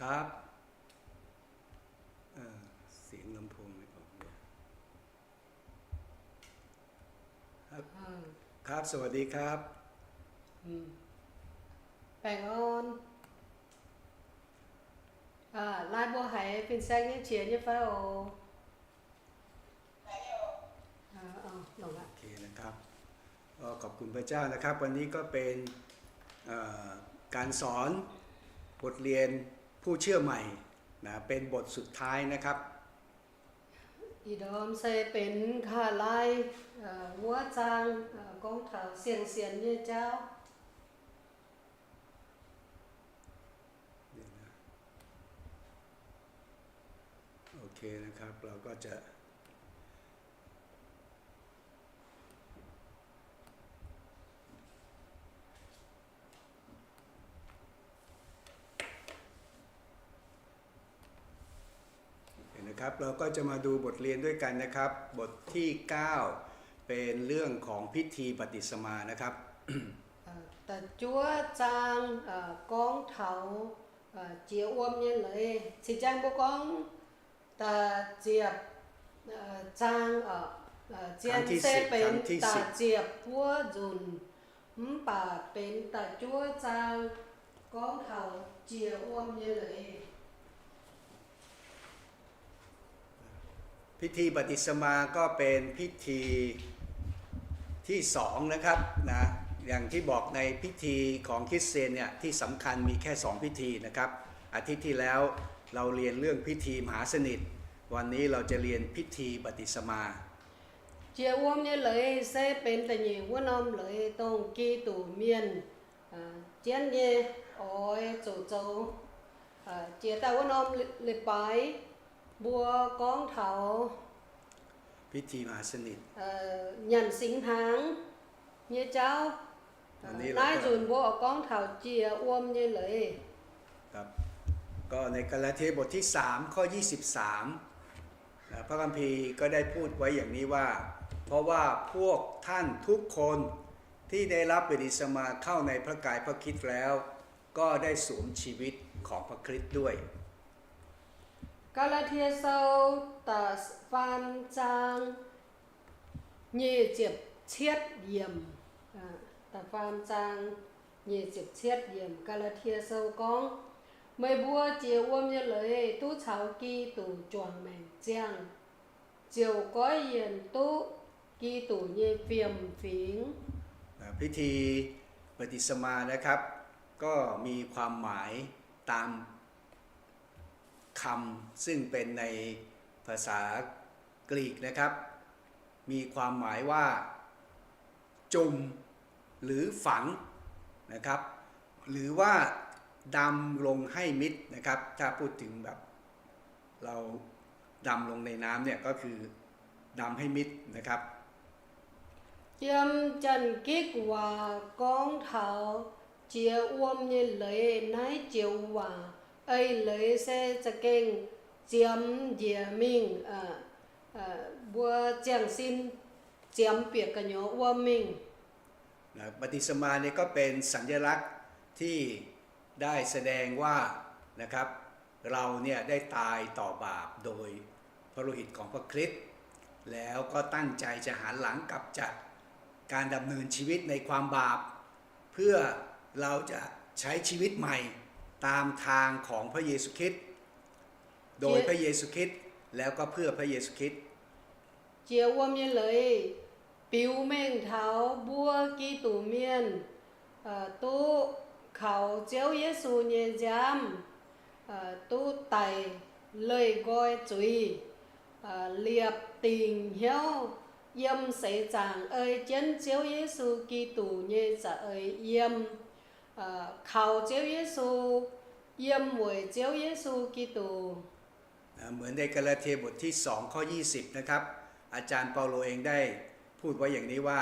ครับ เอ่อ เสียงลำโพงไม่ออกเลย ครับ ครับ สวัสดีครับ อืม แปลงออน อ่า ลายบัวไห เป็นแซงเยี่ยเฉียนเยี่ยฟ้าโอ อ่า เอา ลงละ โอเคนะครับ ก็ขอบคุณพระเจ้านะครับ วันนี้ก็เป็น เอ่อ การสอนบทเรียนผู้เชื่อใหม่นะ เป็นบทสุดท้ายนะครับ Ih ndorm se benx nqa'haav laai wuov zaang gorngv taux siang sienx nyei jauv. โอเคนะครับ เราก็จะ เห็นนะครับ เราก็จะมาดูบทเรียนด้วยกันนะครับ บทที่ เก้า เป็นเรื่องของพิธีบัพติศมานะครับ Da'juov zaang gorngv taux jiex wuom nyei leiz. Cingx jaang mbuo gorngv da'ziepc zaang, zien se benx da'ziepc wuov nzunc, mv baac benx da'juov zaang gorngv taux jiex wuom nyei leiz. พิธีบัพติศมาก็เป็นพิธีที่สองนะครับนะ อย่างที่บอกในพิธีของคริสเตียนเนี่ยที่สำคัญมีแค่สองพิธีนะครับ อาทิตย์ที่แล้วเราเรียนเรื่องพิธีมหาสนิท วันนี้เราจะเรียนพิธีบัพติศมา Jiex wuom nyei leiz se benx da'nyeic wuov norm leiz dongh Giduc mienh jienv nyei oix zuqc zoux. Jiex daaih wuov norm leiz-baaix mbuo gorngv taux พิธีมหาสนิท nyanc singx hnaangx nyei jauv. Naaiv nzunc mbuo oix gorngv taux jiex wuom nyei leiz. ครับ ก็ในกาลาเทียบทที่สามข้อยี่สิบสามนะ พระคัมภีร์ก็ได้พูดไว้อย่างนี้ว่า เพราะว่าพวกท่านทุกคนที่ได้รับบัพติศมาเข้าในพระกายพระคริสต์แล้ว ก็ได้สวมชีวิตของพระคริสต์ด้วย Gaa^laa^tie Sou da'faam zaang nyic ziepc cietv yiemc, da'faam zaang nyic ziepc cietv yiemc Gaa^laa^tie Sou gorngv, meih mbuo jiex wuom nyei leiz duqv caux Giduc juangc maengc ziangh, ziouc goiv yienc duqv Giduc nyei fiem-fingx. พิธีบัพติศมานะครับ ก็มีความหมายตามคำซึ่งเป็นในภาษากรีกนะครับ มีความหมายว่าจุ่มหรือฝังนะครับ หรือว่าดำลงให้มิดนะครับ ถ้าพูดถึงแบบเราดำลงในน้ำเนี่ยก็คือดำให้มิดนะครับ Yiem Janx-Gikc waac gorngv taux jiex wuom nyei leiz naaiv joux waac eix leiz se za'gengh ziemx njiec mingh, mbuo ziangh sin ziemx bieqc gu'nyuoz wuom mingh. บัพติศมาเนี่ยก็เป็นสัญลักษณ์ที่ได้แสดงว่านะครับ เราเนี่ยได้ตายต่อบาปโดยพระโลหิตของพระคริสต์ แล้วก็ตั้งใจจะหันหลังกลับจากการดำเนินชีวิตในความบาป เพื่อเราจะใช้ชีวิตใหม่ตามทางของพระเยซูคริสต์ โดยพระเยซูคริสต์ แล้วก็เพื่อพระเยซูคริสต์ Jiex wuom nyei leiz biux mengh taux mbuo Giduc mienh duqv kaux Ziouv Yesu nyei nziaamv, duqv daic leih nqoi zuiz, liepc dingc hnyouv yiem seix zaangc ei jienv Ziouv Yesu Giduc nyei za'eix yiem, kaux Ziouv Yesu, yiem weic Ziouv Yesu Giduc. เหมือนในกาลาเทียบทที่สองข้อยี่สิบนะครับ อาจารย์เปาโลเองได้พูดไว้อย่างนี้ว่า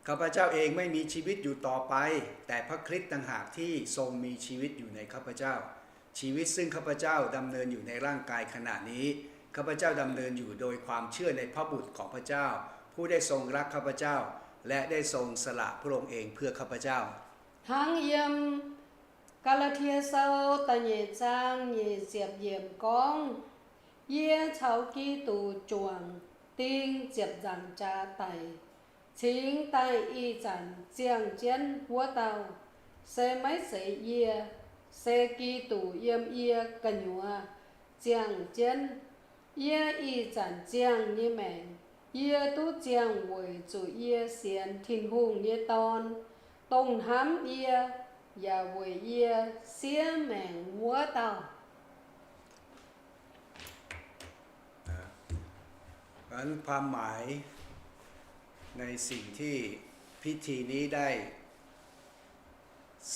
ข้าพเจ้าเองไม่มีชีวิตอยู่ต่อไป แต่พระคริสต์ต่างหากที่ทรงมีชีวิตอยู่ในข้าพเจ้า ชีวิตซึ่งข้าพเจ้าดำเนินอยู่ในร่างกายขณะนี้ ข้าพเจ้าดำเนินอยู่โดยความเชื่อในพระบุตรของพระเจ้า ผู้ได้ทรงรักข้าพเจ้า และได้ทรงสละพระองค์เองเพื่อข้าพเจ้า Hnangv yiem Gaa^laa^tie Sou da'nyeic zaang nyic ziepc yiemc gorngv, Yie caux Giduc juangc ding ziepc nzaangc jaax daic, cingx daaih ih zanc ziangh jienv wuov dauh, se maiv zeiz yie, se Giduc yiem yie gu'nyuoz ziangh jienv. Yie ih zanc ziangh nyei maengc, yie duqv ziangh weic zuqc yie sienx Tin-Hungh nyei Dorn, dongh hnamv yie yaac weic yie siev maengc wuov dauh. นั้นความหมาย ในสิ่งที่พิธีนี้ได้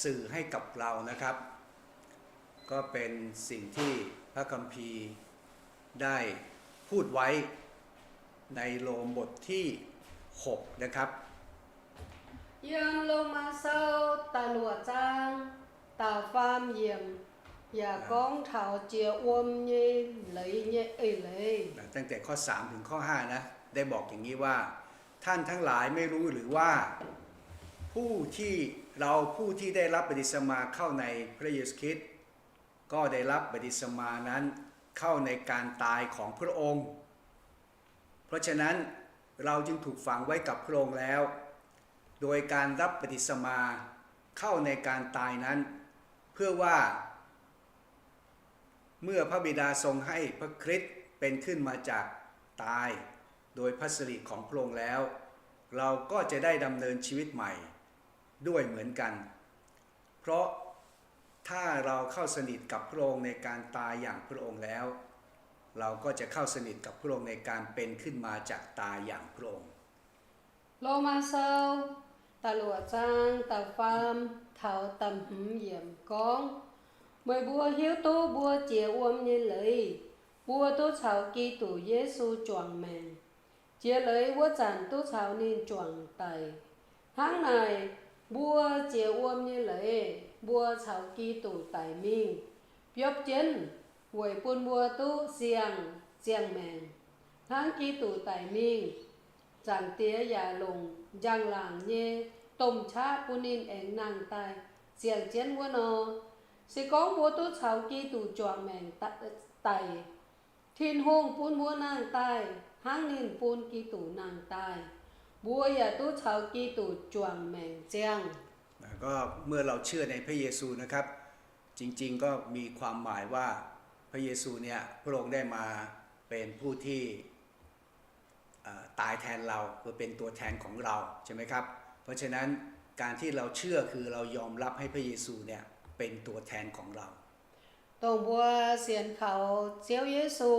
สื่อให้กับเรานะครับ ก็เป็นสิ่งที่พระคัมภีร์ได้พูดไว้ในโรมบทที่ หก นะครับ Yiem Lomaa Sou da'luoqc zaang da'faam yiemc yaac gorngv taux jiex wuom nyei leiz nyei eix leiz. ตั้งแต่ข้อ สาม ถึงข้อ ห้า นะ ได้บอกอย่างนี้ว่า ท่านทั้งหลายไม่รู้หรือว่า ผู้ที่ เราผู้ที่ได้รับบัพติศมาเข้าในพระเยซูคริสต์ ก็ได้รับบัพติศมานั้นเข้าในการตายของพระองค์ เพราะฉะนั้นเราจึงถูกฝังไว้กับพระองค์แล้ว โดยการรับบัพติศมาเข้าในการตายนั้น เพื่อว่า เมื่อพระบิดาทรงให้พระคริสต์เป็นขึ้นมาจากตายโดยพระสิริของพระองค์แล้ว เราก็จะได้ดำเนินชีวิตใหม่ด้วยเหมือนกัน เพราะถ้าเราเข้าสนิทกับพระองค์ในการตายอย่างพระองค์แล้ว เราก็จะเข้าสนิทกับพระองค์ในการเป็นขึ้นมาจากตายอย่างพระองค์ Lomaa Sou da'luoqc zaang da'faam taux da'hmz yiemc gorngv, Meih mbuo hiuv duqv mbuo jiex wuom nyei leiz, mbuo duqv caux Giduc Yesu juangc maengc. Jiex leiz wuov zanc duqv caux ninh juangc daic. Hnangv naaic, mbuo jiex wuom nyei leiz, mbuo caux Giduc daic mingh, biopv jienv, weic bun mbuo duqv siang-ziangh maengc, hnangv Giduc daic mingh, Zaangc Diex yaac longc njang-laangc nyei domh qaqv bun ninh aengx nangh daaih ziangh jienv wuov nor. Se gorngv mbuo duqv caux Giduc juangc maengc daic, Tin-Hungh bun mbuo nangh daaih hnangv ninh bun Giduc nangh daaih, mbuo yaac duqv caux Giduc juangc maengc ziangh. ก็เมื่อเราเชื่อในพระเยซูนะครับ จริงๆก็มีความหมายว่าพระเยซูเนี่ยพระองค์ได้มาเป็นผู้ที่ เอ่อ ตายแทนเรา คือเป็นตัวแทนของเรา ใช่ไหมครับ เพราะฉะนั้นการที่เราเชื่อคือเรายอมรับให้พระเยซูเนี่ยเป็นตัวแทนของเรา Dongh mbuo sienx kaux Ziouv Yesu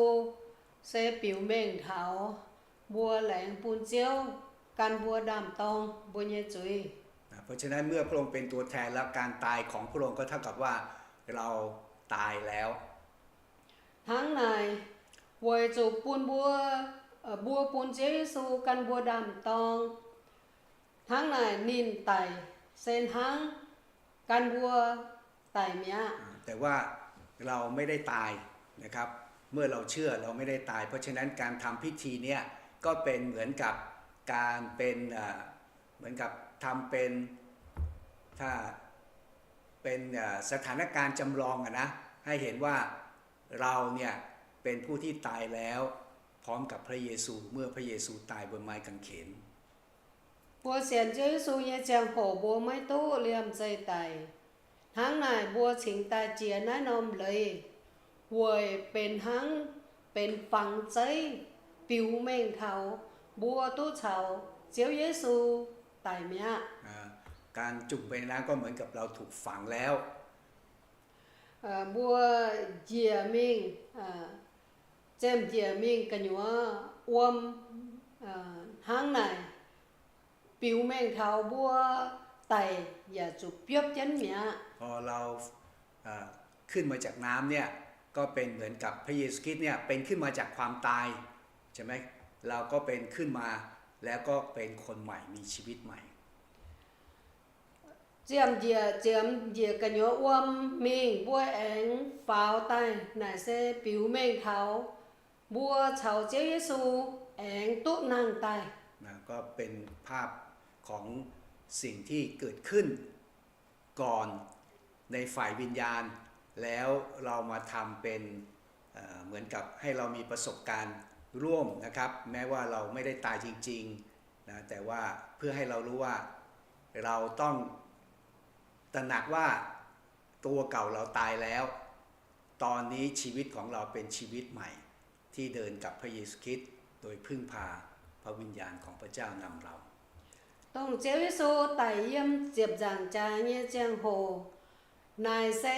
se biux mengh taux mbuo laengz bun Ziouv gan mbuo ndaam-dorng mbuo nyei zuiz. เพราะฉะนั้นเมื่อพระองค์เป็นตัวแทนแล้วการตายของพระองค์ก็เท่ากับว่าเราตายแล้ว Hnangv naaic, weic zuqc bun mbuo, mbuo bun Ziouv Yesu gan mbuo ndaam-dorng. Hnangv naaic ninh daic se hnangv gan mbuo daic mi'aqv. แต่ว่าเราไม่ได้ตายนะครับ เมื่อเราเชื่อเราไม่ได้ตาย เพราะฉะนั้นการทำพิธีเนี้ยก็เป็นเหมือนกับการเป็นเอ่อเหมือนกับทำเป็นถ้าเป็นเอ่อสถานการณ์จำลองอะนะ ให้เห็นว่าเราเนี่ยเป็นผู้ที่ตายแล้วพร้อมกับพระเยซู เมื่อพระเยซูตายบนไม้กางเขน Mbuo sienx Ziouv Yesu nyei ziangh hoc mbuo maiv duqv liemh zeih daic. Hnangv naaic mbuo cingx daaih jiex naaiv norm leiz weic benx hnangv benx fangx zeiv biux mengh taux mbuo duqv caux Ziouv Yesu daic mi'aqv. การจุ่มไปในน้ำก็เหมือนกับเราถูกฝังแล้ว Mbuo njiec mingh, ziemh njiec mingh gu'nyuoz wuom hnangv naaic biux mengh taux mbuo daic yaac zuqc biopv jienv mi'aqv. พอเราเอ่อขึ้นมาจากน้ำเนี่ยก็เป็นเหมือนกับพระเยซูคริสต์เนี่ยเป็นขึ้นมาจากความตายใช่ไหม เราก็เป็นขึ้นมาแล้วก็เป็นคนใหม่ มีชีวิตใหม่ Ziemh njiec, ziemx njiec gu'nyuoz wuom mingh mbuo aengx faaux daaih naaic se biux mengh taux mbuo caux Ziouv Yesu aengx duqv nangh daaih. นะ ก็เป็นภาพของสิ่งที่เกิดขึ้นก่อน ในฝ่ายวิญญาณ แล้วเรามาทำเป็น เอ่อ เหมือนกับให้เรามีประสบการณ์ร่วมนะครับ แม้ว่าเราไม่ได้ตายจริงๆ นะ แต่ว่าเพื่อให้เรารู้ว่า เราต้องตระหนักว่าตัวเก่าเราตายแล้ว ตอนนี้ชีวิตของเราเป็นชีวิตใหม่ ที่เดินกับพระเยซูคริสต์ โดยพึ่งพาพระวิญญาณของพระเจ้านำเรา Dongh Ziouv Yesu daic yiem ziepc nzaangc jaax nyei ziangh hoc, naaic se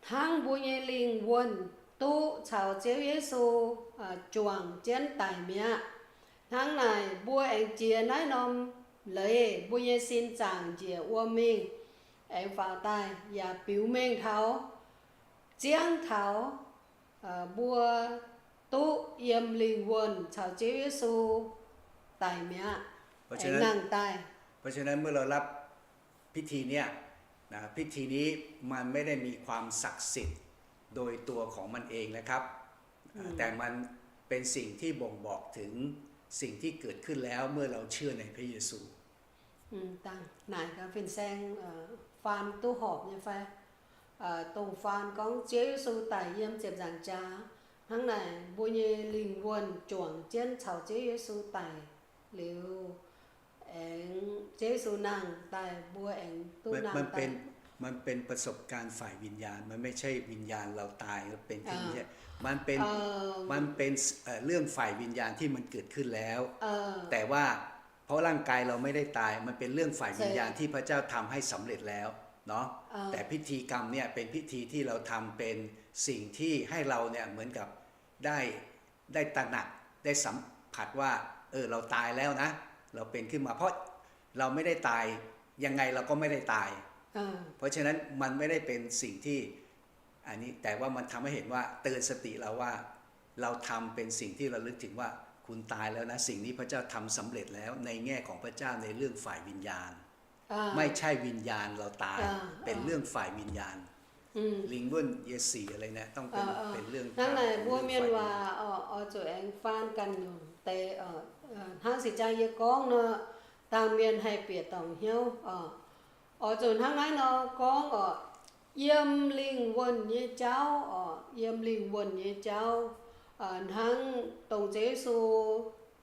hnangv mbuo nyei lingh wuonh duqv caux Ziouv Yesu juangc jienv daic mi'aqv. Hnangv naaic mbuo aengx jiex naaiv norm leiz, mbuo nyei sin zaangc njiec wuom mingh, aengx faaux daaih yaac biux mengh taux, ziangv taux mbuo duqv yiem lingh wuonh caux Ziouv Yesu daic mi'aqv, aengx nangh daaih. เพราะฉะนั้นเมื่อเรารับพิธีเนี่ยนะ พิธีนี้มันไม่ได้มีความศักดิ์สิทธิ์โดยตัวของมันเองนะครับ แต่มันเป็นสิ่งที่บ่งบอกถึงสิ่งที่เกิดขึ้นแล้วเมื่อเราเชื่อในพระเยซู Dangh naaic gaax fin-saeng faan duqv horpc nyei fai? Dongh faan gorngv Ziouv Yesu daic yiem ziepc nzaangc jaax. Hnangv naaic mbuo nyei lingh wuonh juangc jienv caux Ziouv Yesu daic liuz, aengx Ziouv Yesu nangh daaih, mbuo aengx duqv nangh daaih. มันเป็นประสบการณ์ฝ่ายวิญญาณ มันไม่ใช่วิญญาณเราตายแล้วเป็นขึ้น ไม่ใช่ มันเป็น มันเป็นเรื่องฝ่ายวิญญาณที่มันเกิดขึ้นแล้ว แต่ว่า เพราะร่างกายเราไม่ได้ตาย มันเป็นเรื่องฝ่ายวิญญาณที่พระเจ้าทำให้สำเร็จแล้วเนาะ แต่พิธีกรรมเนี่ยเป็นพิธีที่เราทำเป็นสิ่งที่ให้เราเนี่ยเหมือนกับได้ ได้ตระหนัก ได้สัมผัสว่า เออ เราตายแล้วนะ เราเป็นขึ้นมา เพราะเราไม่ได้ตาย ยังไงเราก็ไม่ได้ตาย เพราะฉะนั้นมันไม่ได้เป็นสิ่งที่ อันนี้ แต่ว่ามันทำให้เห็นว่า เตือนสติเราว่า เราทำเป็นสิ่งที่ระลึกถึงว่า คุณตายแล้วนะ สิ่งนี้พระเจ้าทำสำเร็จแล้ว ในแง่ของพระเจ้า ในเรื่องฝ่ายวิญญาณ ไม่ใช่วิญญาณเราตาย เป็นเรื่องฝ่ายวิญญาณ 灵魂也死 อะไรเนี่ย ต้องเป็น เป็นเรื่อง Hnangv naaic mbuo mienh waac oix zuqc aengx faan ganh nyungc deix. Hnangv se jang yie gorngv nor, dangh mienh haih bieqc dorngc hnyouv. Oix zuqc hnangv naaiv nor gorngv oc, yiem lingh wuonh nyei jauv oc, yiem lingh wuonh nyei jauv. Hnangv dongh Ziouv Yesu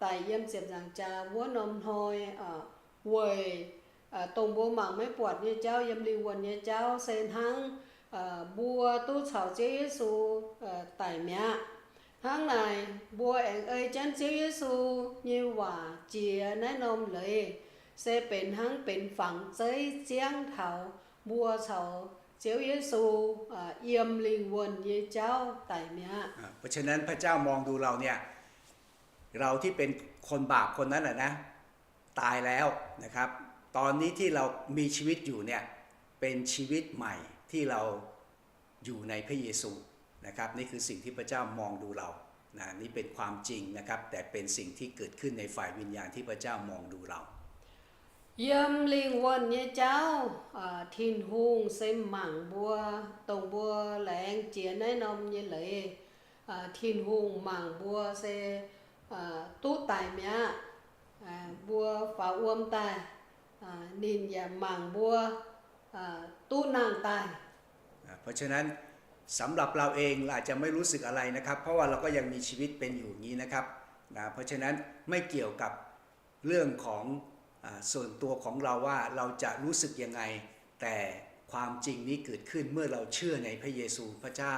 daic yiem ziepc nzaangc jaax wuov norm hnoi, weic dongh mbuo mangc maiv buatc nyei jauv, yiem lingh wuonh nyei jauv se hnangv mbuo duqv caux Ziouv Yesu daic mi'aqv. Hnangv naaic mbuo aengx ei jienv Ziouv Yesu nyei waac jiex naaiv norm leiz, se benx hnangv benx fangx zeiv ziangv taux mbuo caux Ziouv Yesu yiem lingh wuonh nyei jauv daic mi'aqv. เพราะฉะนั้นพระเจ้ามองดูเราเนี่ย เราที่เป็นคนบาปคนนั้นน่ะนะ ตายแล้วนะครับ ตอนนี้ที่เรามีชีวิตอยู่เนี่ย เป็นชีวิตใหม่ที่เราอยู่ในพระเยซูนะครับ นี่คือสิ่งที่พระเจ้ามองดูเรานะ นี่เป็นความจริงนะครับ แต่เป็นสิ่งที่เกิดขึ้นในฝ่ายวิญญาณที่พระเจ้ามองดูเรา Yiem lingh wuonh nyei jauv, Tin-Hungh se mangc mbuo, dongh mbuo laengz jiex naaiv norm nyei leiz, Tin-Hungh mangc mbuo se duqv daic mi'aqv. Mbuo faaux wuom daaih, ninh yaac mangc mbuo duqv nangh daaih. เพราะฉะนั้นสำหรับเราเอง เราอาจจะไม่รู้สึกอะไรนะครับ เพราะว่าเราก็ยังมีชีวิตเป็นอยู่อย่างนี้นะครับ นะ เพราะฉะนั้นไม่เกี่ยวกับเรื่องของอาส่วนตัวของเราว่าเราจะรู้สึกยังไง แต่ความจริงนี้เกิดขึ้นเมื่อเราเชื่อในพระเยซู พระเจ้า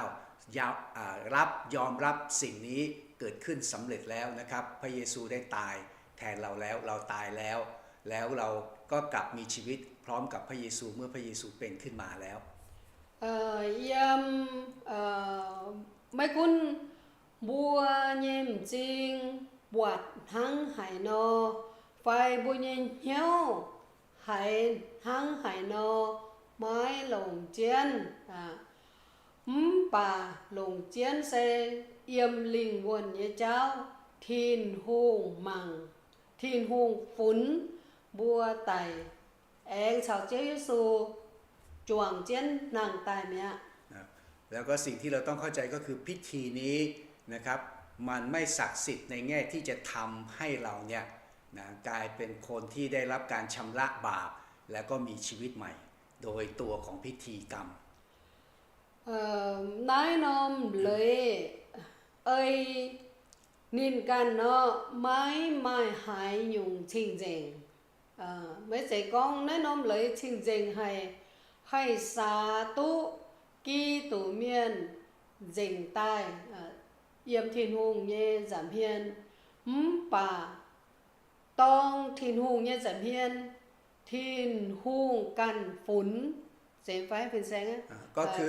ยอมอ่ารับยอมรับสิ่งนี้เกิดขึ้นสำเร็จแล้วนะครับ พระเยซูได้ตายแทนเราแล้ว เราตายแล้ว แล้วเราก็กลับมีชีวิตพร้อมกับพระเยซูเมื่อพระเยซูเป็นขึ้นมาแล้ว Yiem maiv gunv mbuo nyei m'zing buatc hnangv haaix nor, fai mbuo nyei hnyouv haiz hnangv haaix nor, maiv longc jienv. Mv baac longc jienv se yiem lingh wuonh nyei jauv, Tin-Hungh mangc, Tin-Hungh funx mbuo daic, aengx caux Ziouv Yesu juangc jienv nangh daaih mi'aqv. แล้วก็สิ่งที่เราต้องเข้าใจก็คือพิธีนี้นะครับ มันไม่ศักดิ์สิทธิ์ในแง่ที่จะทำให้เราเนี่ยนะกลายเป็นคนที่ได้รับการชำระบาป แล้วก็มีชีวิตใหม่ โดยตัวของพิธีกรรม Naaiv norm leiz ei ninh ganh nor maiv maaih haaix nyungc cing-nzengc. Maiv zeiz gorngv naaiv norm leiz cing-nzengc haic, haih saax duqv Giduc Mienh nzengc daaih yiem Tin-Hungh nyei nza'hmien. Mv baac dorng Tin-Hungh nyei nza'hmien, Tin-Hungh ganh funx, se fai fin-saeng,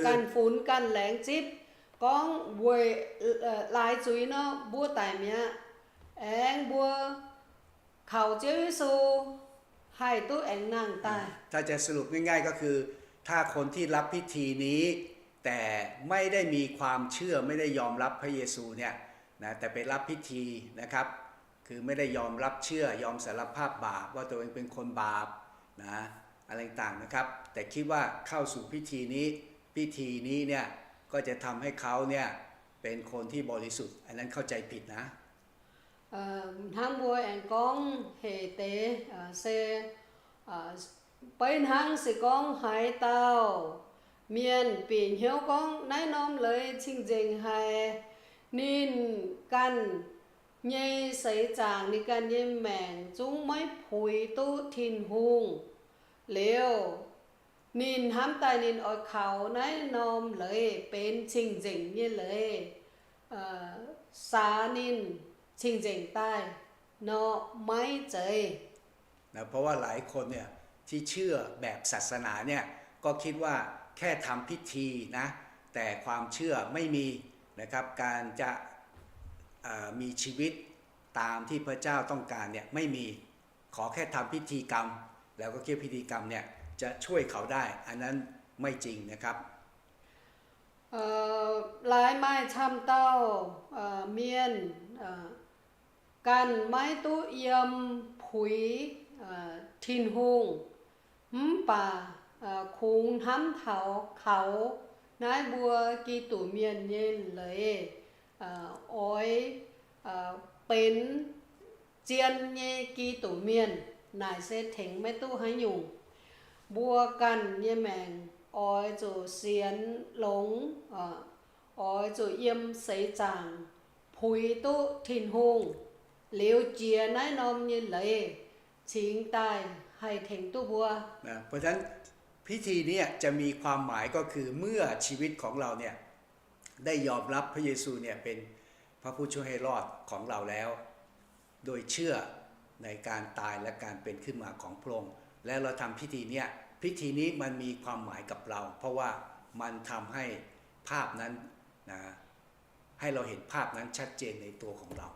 ganh funx ganh laengz zipv, gorngv weic laaix zuiz nor mbuo daic mi'aqv. Aengx mbuo kaux Ziouv Yesu haih duqv aengx nangh daaih. ถ้าจะสรุปง่ายๆก็คือ ถ้าคนที่รับพิธีนี้ แต่ไม่ได้มีความเชื่อ ไม่ได้ยอมรับพระเยซูเนี่ยนะ แต่ไปรับพิธีนะครับ คือไม่ได้ยอมรับเชื่อยอมสารภาพบาปว่าตัวเองเป็นคนบาปนะ อะไรต่างๆนะครับ แต่คิดว่าเข้าสู่พิธีนี้ พิธีนี้เนี่ยก็จะทำให้เขาเนี่ยเป็นคนที่บริสุทธิ์ อันนั้นเข้าใจผิดนะ Hnangv mbuo aengx gorngv hec deix se beiv hnangv se gorngv haaix dauh mienh bieqc hnyouv gorngv naaiv norm leiz cing-nzengc haic, ninh ganh nyei seix zaangc, ninh ganh nyei maengc zungv maiv puix duqv Tin-Hungh liuz, ninh hnamv daaih ninh oix kaux naaiv norm leiz benx cing-nzengc nyei leiz, saax ninh cing-nzengc daaih nor maiv zeiz. นะ เพราะว่าหลายคนเนี่ยที่เชื่อแบบศาสนาเนี่ยก็คิดว่าแค่ทำพิธีนะ แต่ความเชื่อไม่มีนะครับ การจะเอ่อมีชีวิตตามที่พระเจ้าต้องการเนี่ยไม่มี ขอแค่ทำพิธีกรรม แล้วก็คิดว่าพิธีกรรมเนี่ยจะช่วยเขาได้ อันนั้นไม่จริงนะครับ Laaix maaih camv dauh mienh ganh maiv duqv yiem puix Tin-Hungh, mv baac kungx hnamv taux kaux naaiv mbuo Giduc Mienh nyei leiz, oix benx zien nyei Giduc Mienh, naaic se tengx maiv duqv haaix nyungc. Mbuo ganh nyei maengc oix zuqc sienx longx, oix zuqc yiem seix zaangc puix duqv Tin-Hungh, liuz jiex naaiv norm nyei leiz cingx daaih haih tengx duqv mbuo. นะ เพราะฉะนั้นพิธีนี้จะมีความหมายก็คือเมื่อชีวิตของเราเนี่ยได้ยอมรับพระเยซูเนี่ยเป็นพระผู้ช่วยให้รอดของเราแล้ว โดยเชื่อในการตายและการเป็นขึ้นมาของพระองค์ และเราทำพิธีเนี้ย พิธีนี้มันมีความหมายกับเรา เพราะว่ามันทำให้ภาพนั้นนะ ให้เราเห็นภาพนั้นชัดเจนในตัวของเรา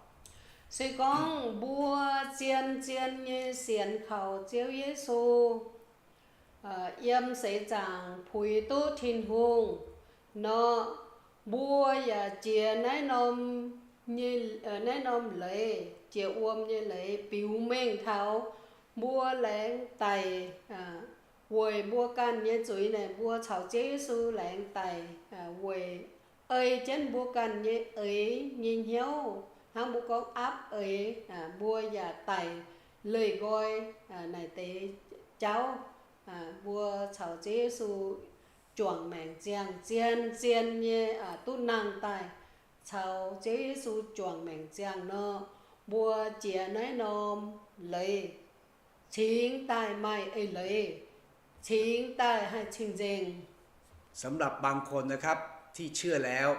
Se gorngv mbuo zien-zien nyei sienx kaux Ziouv Yesu, yiem seix zaangc puix duqv Tin-Hungh nor, mbuo yaac jiex naaiv norm nyei, naaiv norm leiz, jiex wuom nyei leiz biux mengh taux mbuo laengz daic, weic mbuo ganh nyei zuiz naaic mbuo caux Ziouv Yesu laengz daic, weic ei jienv mbuo ganh nyei eix nyei hnyouv, hnangv mbuo gorngv aapv eix, mbuo yaac daic leih nqoi naaic deix jauv. Mbuo caux Ziouv Yesu juangc maengc ziangh, zien-zien nyei duqv nangh daaih caux Ziouv Yesu juangc maengc ziangh nor, mbuo jiex naaiv norm leiz cingx daaih maaih eix leiz, cingx daaih haih cing-nzengc. สำหรับบางคนนะครับ ที่เชื่อแล้ว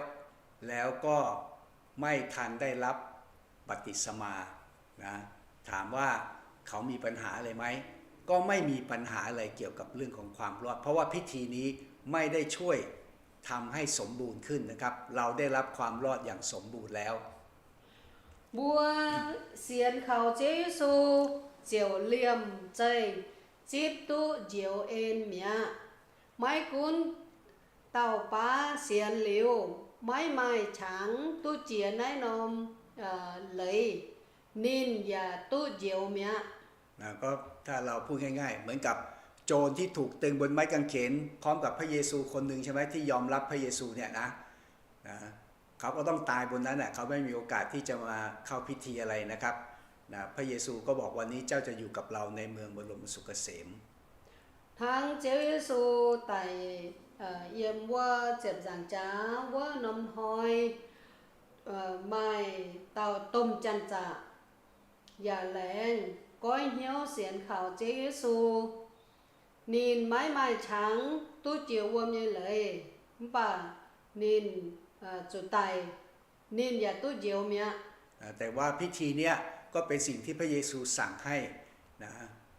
แล้วก็ไม่ทันได้รับบัพติศมานะ ถามว่าเขามีปัญหาอะไรไหม ก็ไม่มีปัญหาอะไรเกี่ยวกับเรื่องของความรอด เพราะว่าพิธีนี้ไม่ได้ช่วยทำให้สมบูรณ์ขึ้นนะครับ เราได้รับความรอดอย่างสมบูรณ์แล้ว Mbuo sienx kaux Ziouv Yesu ziouc liemh zeih zipv duqv njoux en mi'aqv. Maiv gunv dauh baav sienx liuz maiv maaih qangx duqv jiex naaiv norm leiz, ninh yaac duqv njoux mi'aqv. นะ ก็ถ้าเราพูดง่ายๆ เหมือนกับโจรที่ถูกตึงบนไม้กางเขนพร้อมกับพระเยซูคนหนึ่งใช่ไหม ที่ยอมรับพระเยซูเนี่ยนะ นะ เขาก็ต้องตายบนนั้นน่ะ เขาไม่มีโอกาสที่จะมาเข้าพิธีอะไรนะครับ นะ พระเยซูก็บอกวันนี้เจ้าจะอยู่กับเราในเมืองบรมสุขเกษม Hnangv Ziouv Yesu daic yiem wuov ziepc nzaangc jaax wuov norm hnoi, maaih dauh domh janx-zaqc yaac laengz goiv hnyouv sienx kaux Ziouv Yesu. Ninh maiv maaih qangx duqv jiex wuom nyei leiz, mv baac ninh zuqc daic, ninh yaac duqv njoux mi'aqv.แต่ว่าพิธีเนี้ยก็เป็นสิ่งที่พระเยซูสั่งให้นะ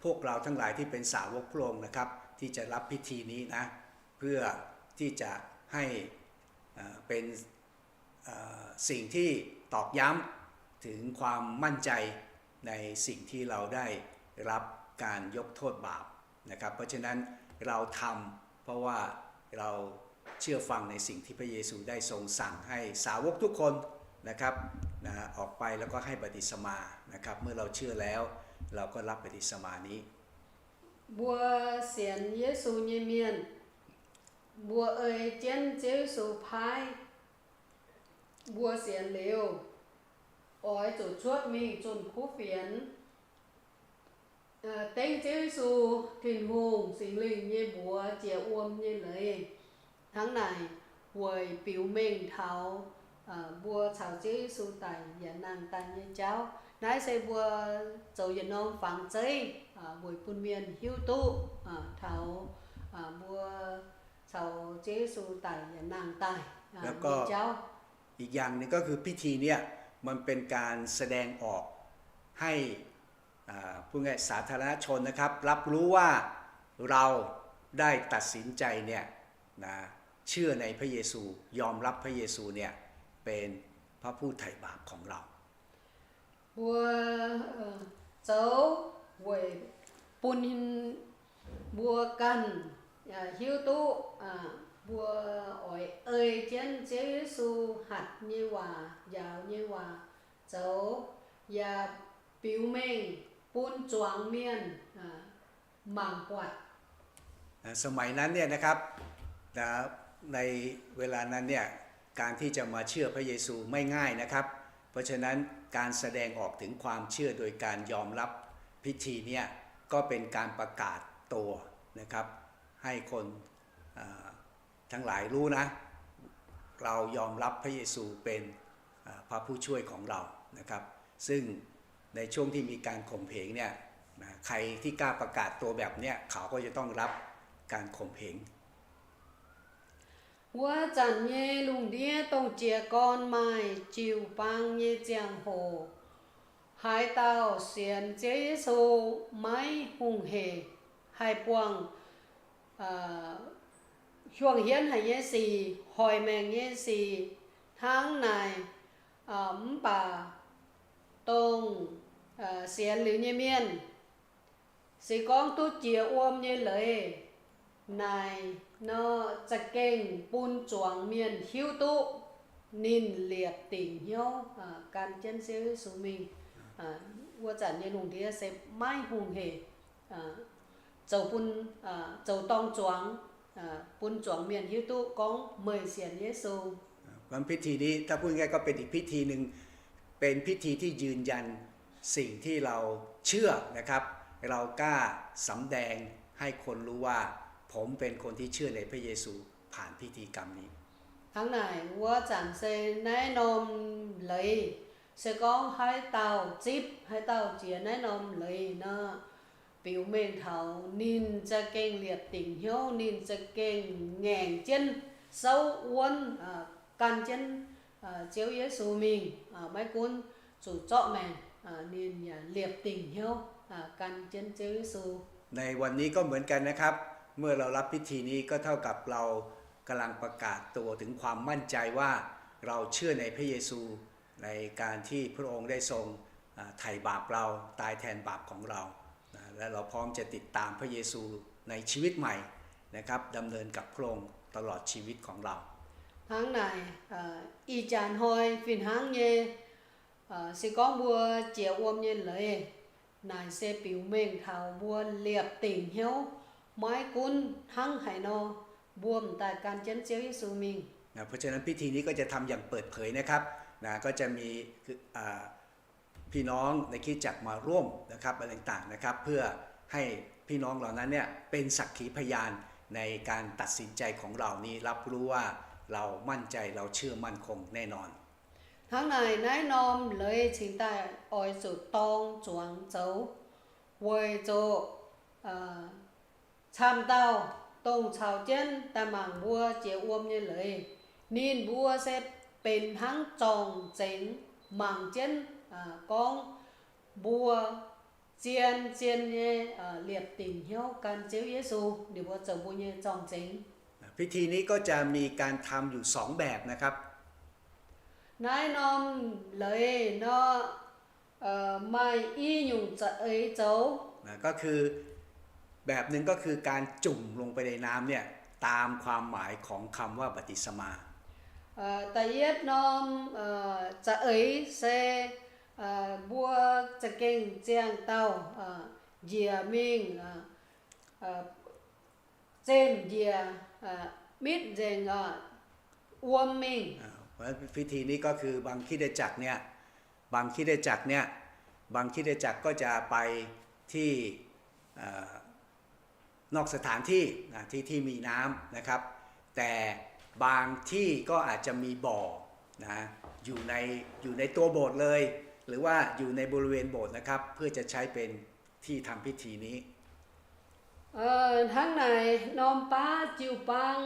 พวกเราทั้งหลายที่เป็นสาวกพระองค์นะครับ ที่จะรับพิธีนี้นะ เพื่อที่จะให้เอ่อเป็นเอ่อสิ่งที่ตอกย้ำถึงความมั่นใจในสิ่งที่เราได้รับการยกโทษบาปนะครับ เพราะฉะนั้นเราทำเพราะว่าเราเชื่อฟังในสิ่งที่พระเยซูได้ทรงสั่งให้สาวกทุกคนนะครับนะออกไปแล้วก็ให้บัพติศมานะครับ เมื่อเราเชื่อแล้วเราก็รับบัพติศมานี้ Mbuo sienx Yesu nyei mienh, mbuo ei jienv Ziouv Yesu paaiv, mbuo sienx liuz, oix zuqc cuotv mingh zunh kuv fienx, dengv Ziouv Yesu, Tin-Hungh, Singx Lingh nyei mbuox jiex wuom nyei leiz. Hnangv naaic weic biux mengh taux mbuo caux Ziouv Yesu daic yaac nangh daaih nyei jauv. Naaiv se mbuo zoux yietc norm fangx zeiv weic bun mienh hiuv duqv taux mbuo caux Ziouv Yesu daic yaac nangh daaih แล้วก็ nyei jauv. อีกอย่างหนึ่งก็คือพิธีเนี่ยมันเป็นการแสดงออกให้อ่าพูดง่ายสาธารณชนนะครับรับรู้ว่าเราได้ตัดสินใจเนี่ยนะเชื่อในพระเยซูยอมรับพระเยซูเนี่ยเป็นพระผู้ไถ่บาปของเรา Mbuo zoux weic bun mbuo ganh hiuv duqv mbuo oix ei jienv Ziouv Yesu hatc nyei waac, njaaux nyei waac zoux, yaac biux mengh bun zuangx mienh mangc buatc. สมัยนั้นเนี่ยนะครับนะในเวลานั้นเนี่ยการที่จะมาเชื่อพระเยซูไม่ง่ายนะครับ เพราะฉะนั้นการแสดงออกถึงความเชื่อโดยการยอมรับพิธีเนี่ยก็เป็นการประกาศตัวนะครับให้คนเอ่อทั้งหลายรู้นะ เรายอมรับพระเยซูเป็นเอ่อพระผู้ช่วยของเรานะครับ ซึ่งในช่วงที่มีการข่มเหงเนี่ยนะใครที่กล้าประกาศตัวแบบเนี้ยเขาก็จะต้องรับการข่มเหง Wuov zanc nyei lungh ndiev dongh jiez gorn maaih jiu-baang nyei ziangh hoc, haaix dauh sienx Ziouv Yesu maiv hungh heic, haih buangh hiuang hienv haic nyei sic, hoic maengc nyei sic hnangv naaic. Mv baac dongh sienx liuz nyei mienh, se gorngv duqv jiex wuom nyei leiz, naaic nor za'gengh bun zuangx mienh hiuv duqv ninh liepc dingc hnyouv gan jienv Ziouv Yesu mingh. Wuov zanc nyei lungh ndiev se maiv hungh heic, zoux bun, zoux dorng zuangx, bun zuangx mienh hiuv duqv gorngv meih sienx Yesu. เพราะฉะนั้นพิธีนี้ถ้าพูดง่ายๆก็เป็นอีกพิธีหนึ่งเป็นพิธีที่ยืนยันสิ่งที่เราเชื่อนะครับเรากล้าสำแดงให้คนรู้ว่าผมเป็นคนที่เชื่อในพระเยซูผ่านพิธีกรรมนี้ Hnangv naaic wuov zanc se naaiv norm leiz, se gorngv haaix dauh zipv, haaix dauh jiex naaiv norm leiz nor, biux mengh taux ninh za'gengh liepc dingc hnyouv, ninh za'gengh ngaengc jienv souv wuonv gan jienv Ziouv Yesu mingh, maiv gunv zuqc zorqv maengc, ninh yaac liepc dingc hnyouv gan jienv Ziouv Yesu. ในวันนี้ก็เหมือนกันนะครับ เมื่อเรารับพิธีนี้ก็เท่ากับเรากำลังประกาศตัวถึงความมั่นใจว่าเราเชื่อในพระเยซูในการที่พระองค์ได้ทรงอ่าไถ่บาปเราตายแทนบาปของเรานะและเราพร้อมจะติดตามพระเยซูในชีวิตใหม่นะครับดำเนินกับพระองค์ตลอดชีวิตของเรา Hnangv naaic, ih jaax hnoi fih hnangv nyei, se gorngv mbuo jiex wuom nyei leiz, naaic se biux mengh taux mbuo liepc dingc hnyouv, maiv gunv hnangv haaix nor, mbuo m'daaih gan jienv Ziouv Yesu mingh. นะ เพราะฉะนั้นพิธีนี้ก็จะทำอย่างเปิดเผยนะครับ นะ ก็จะมีอ่าพี่น้องในคริสตจักรมาร่วมนะครับ อะไรต่างๆนะครับ เพื่อให้ พี่น้องเหล่านั้นเนี่ยเป็นสักขีพยานในการตัดสินใจของเรานี้ รับรู้ว่าเรามั่นใจ เราเชื่อมั่นคงแน่นอน Hnangv naaic, naaiv norm leiz cingx daaih oix zuqc dorng zuangx zoux, weic zuqc camv dauh dongh caux jienv daaih mangc mbuo jiex wuom nyei leiz, ninh mbuo se benx hnangv zorng-zengx mangc jienv gorngv mbuo zien, zien nyei liepc dingc hnyouv gan Ziouv Yesu, ninh mbuo zoux mbuo nyei zorng-zengx. พิธีนี้ก็จะมีการทำอยู่สองแบบนะครับ Naaiv norm leiz nor maaih i nyungc za'eix zoux. ก็คือแบบหนึ่งก็คือการจุ่มลงไปในน้ำเนี่ย ตามความหมายของคำว่าบัพติศมา Da'yietv norm za'eix se mbuo za'gengh ziangh dauh njiec mingh, zemh njiec, mitv nzengc, wuom mingh. พิธีนี้ก็คือบางคริสตจักรเนี่ย บางคริสตจักรเนี่ย บางคริสตจักรก็จะไปที่ นอกสถานที่ นะ ที่ ที่มีน้ำนะครับ แต่บางที่ก็อาจจะมีบ่อ นะ อยู่ใน อยู่ในตัวโบสถ์เลย หรือว่าอยู่ในบริเวณโบสถ์นะครับ เพื่อจะใช้เป็นที่ทำพิธีนี้ Hnangv naaic, norm baav jiu-baang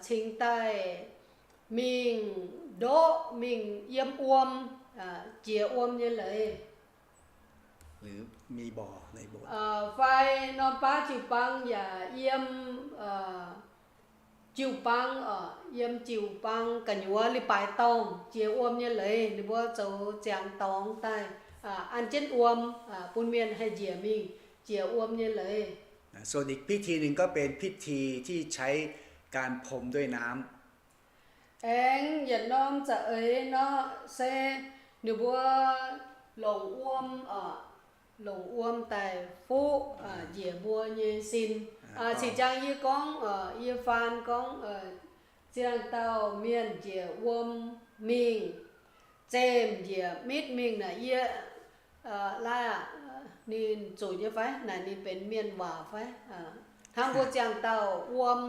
cingx daaih mingh ndoqv, mingh yiem wuom jiex wuom nyei leiz. หรือมีบ่อในโบสถ์ Fai norm baav jiu-baang yaac yiem jiu-baang, yiem jiu-baang gu'nyuoz leiz-baaix dorngh jiex wuom nyei leiz, ninh mbuo zoux ziangx dorngx daaih an jienv wuom bun mienh haih njiec mingh jiex wuom nyei leiz. ส่วนอีกพิธีหนึ่งก็เป็นพิธีที่ใช้การพรมด้วยน้ำ Aengx yietc norm za'eix nor se ninh mbuo longc wuom, longc wuom daaih fuqv njiec mbuo nyei sin. Cingx jang yie gorngv, yie faan gorngv, ziangh dauh mienh njiec wuom mingh, zemh njiec mitv mingh naaic, yie laaix ninh zuqc nyei fai? Naaic ninh benx mienh waac fai? Hnangv mbuo ziangh dauh wuom,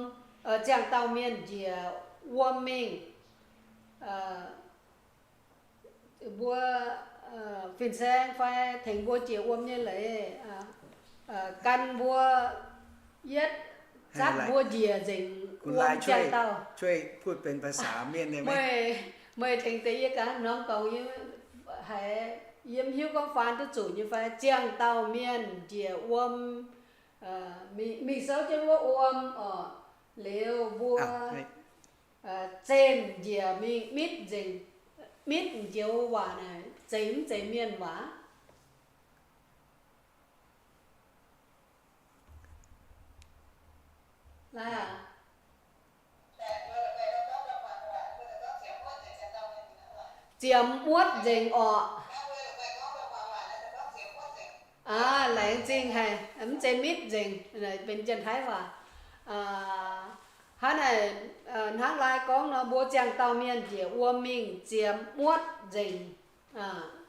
ziangh dauh mienh njiec wuom mingh, mbuo fin-saeng fai tengx mbuo jiex wuom nyei leiz, gan mbuo yietv zatv mbuo njiec nzengc wuom ziangh dauh. ช่วยพูดเป็นภาษาเมียนได้ไหม Meih tengx deix yie ganh norm dorngx, yie haiz yie mv hiuv gorngv faan duqv zuqc nyei fai. Ziangh dauh mienh njiec wuom, mingh souv jienv wuov wuom oc, liuz mbuo zemh njiec mingh mitv nzengc, mitv njoux waac naaic zeiz mv zeiz mienh waac? Laaix aac, ziemx muotv nzengc orqc. Aav, laengz zingh haic, mv zeiz mitv nzengc, benx Janx-Taiv waac. Hnangv naaic, hnangv Laaix gorngv nor, mbuo ziangh dauh mienh njiec wuom mingh ziemx muotv nzengc.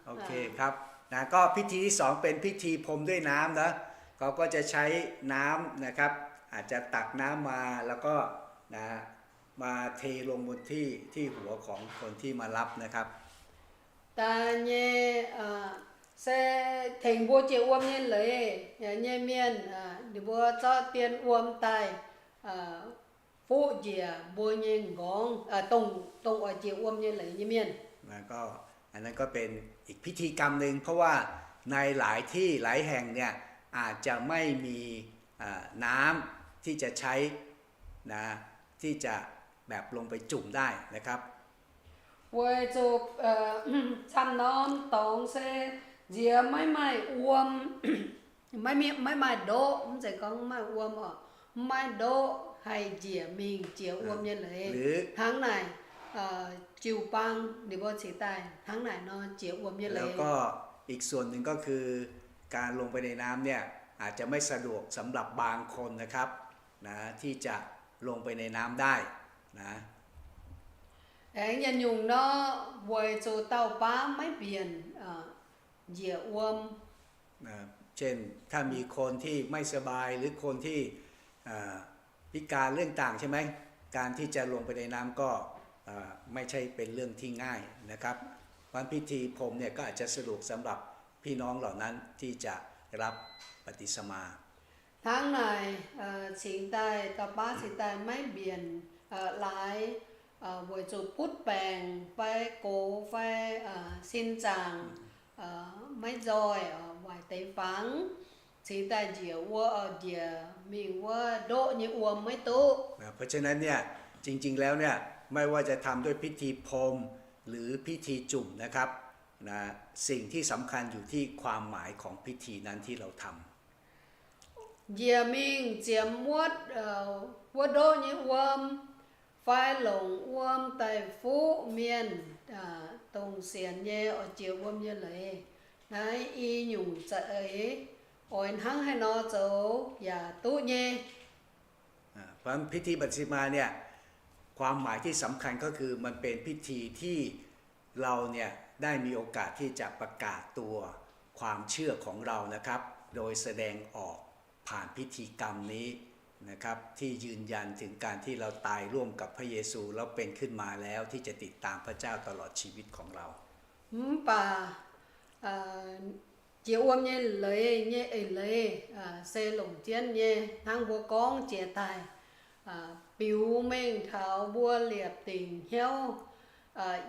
โอเคครับ นะ ก็พิธีที่สองเป็นพิธีพรมด้วยน้ำนะ เขาก็จะใช้น้ำนะครับ อาจจะตักน้ำมาแล้วก็นะ มาเทลงบนที่ที่หัวของคนที่มารับนะครับ Da'nyeic se tengx mbuo jiex wuom nyei leiz nyei mienh, ninh mbuo zorqv dien wuom daaih fuqv njiec mbuo nyei m'nqorngv, dongh oix jiex wuom nyei leiz nyei mienh. แล้วก็ อันนั้นก็เป็นอีกพิธีกรรมหนึ่ง เพราะว่าในหลายที่หลายแห่งเนี่ยอาจจะไม่มีน้ำที่จะใช้นะ ที่จะแบบลงไปจุ่มได้นะครับ Weic zuqc camv norm dorngx se nziex maiv maaih wuom, maiv maaih ndoqv, mv zeiz gorngv maaih wuom oc, maiv maaih ndoqv haih njiec mingh jiex wuom nyei leiz. Hnangv naaic, jiu-baang ninh mbuo cingx daaih hnangv naaic nor jiex wuom nyei leiz. แล้วก็อีกส่วนหนึ่งก็คือการลงไปในน้ำเนี่ยอาจจะไม่สะดวกสำหรับบางคนนะครับ นะ ที่จะลงไปในน้ำได้นะ Aengx yietc nyungc nor, weic zuqc dauh baav maiv mbienc njiec wuom. เช่นถ้ามีคนที่ไม่สบายหรือคนที่เอ่อพิการเรื่องต่างใช่ไหม การที่จะลงไปในน้ำก็เอ่อไม่ใช่เป็นเรื่องที่ง่ายนะครับ เพราะฉะนั้นพิธีพรมเนี่ยก็อาจจะสะดวกสำหรับพี่น้องเหล่านั้นที่จะรับบัพติศมา Hnangv naaic, cingx daaih, dauh baav cingx daaih maiv mbienc laaix, weic zuqc butv baengc fai gox fai sin zaangc maiv nzoih, waaic deix fangx, cingx daaih njiec wuov, njiec mingh wuov ndoqv nyei wuom maiv duqv. เพราะฉะนั้นเนี่ย จริงๆแล้วเนี่ย ไม่ว่าจะทำด้วยพิธีพรมหรือพิธีจุ่มนะครับนะ สิ่งที่สำคัญอยู่ที่ความหมายของพิธีนั้นที่เราทำ Njiec mingh ziemx wuov, wuov ndoqv nyei wuom, fai longc wuom daaih fuqv mienh, dongh sienx nyei oix jiex wuom nyei leiz, naaiv i nyungc za'eix oix hnangv haaix nor zoux yaac duqv nyei. อ่า เพราะฉะนั้นพิธีบัพติศมาเนี่ย ความหมายที่สำคัญก็คือมันเป็นพิธีที่เราเนี่ยได้มีโอกาสที่จะประกาศตัวความเชื่อของเรานะครับ โดยแสดงออกผ่านพิธีกรรมนี้นะครับ ที่ยืนยันถึงการที่เราตายร่วมกับพระเยซูแล้วเป็นขึ้นมาแล้วที่จะติดตามพระเจ้าตลอดชีวิตของเรา Mv baac jiex wuom nyei leiz nyei eix leiz se longc jienv nyei hnangv mbuo gorngv jiex daaih, biux mengh taux mbuo liepc dingc hnyouv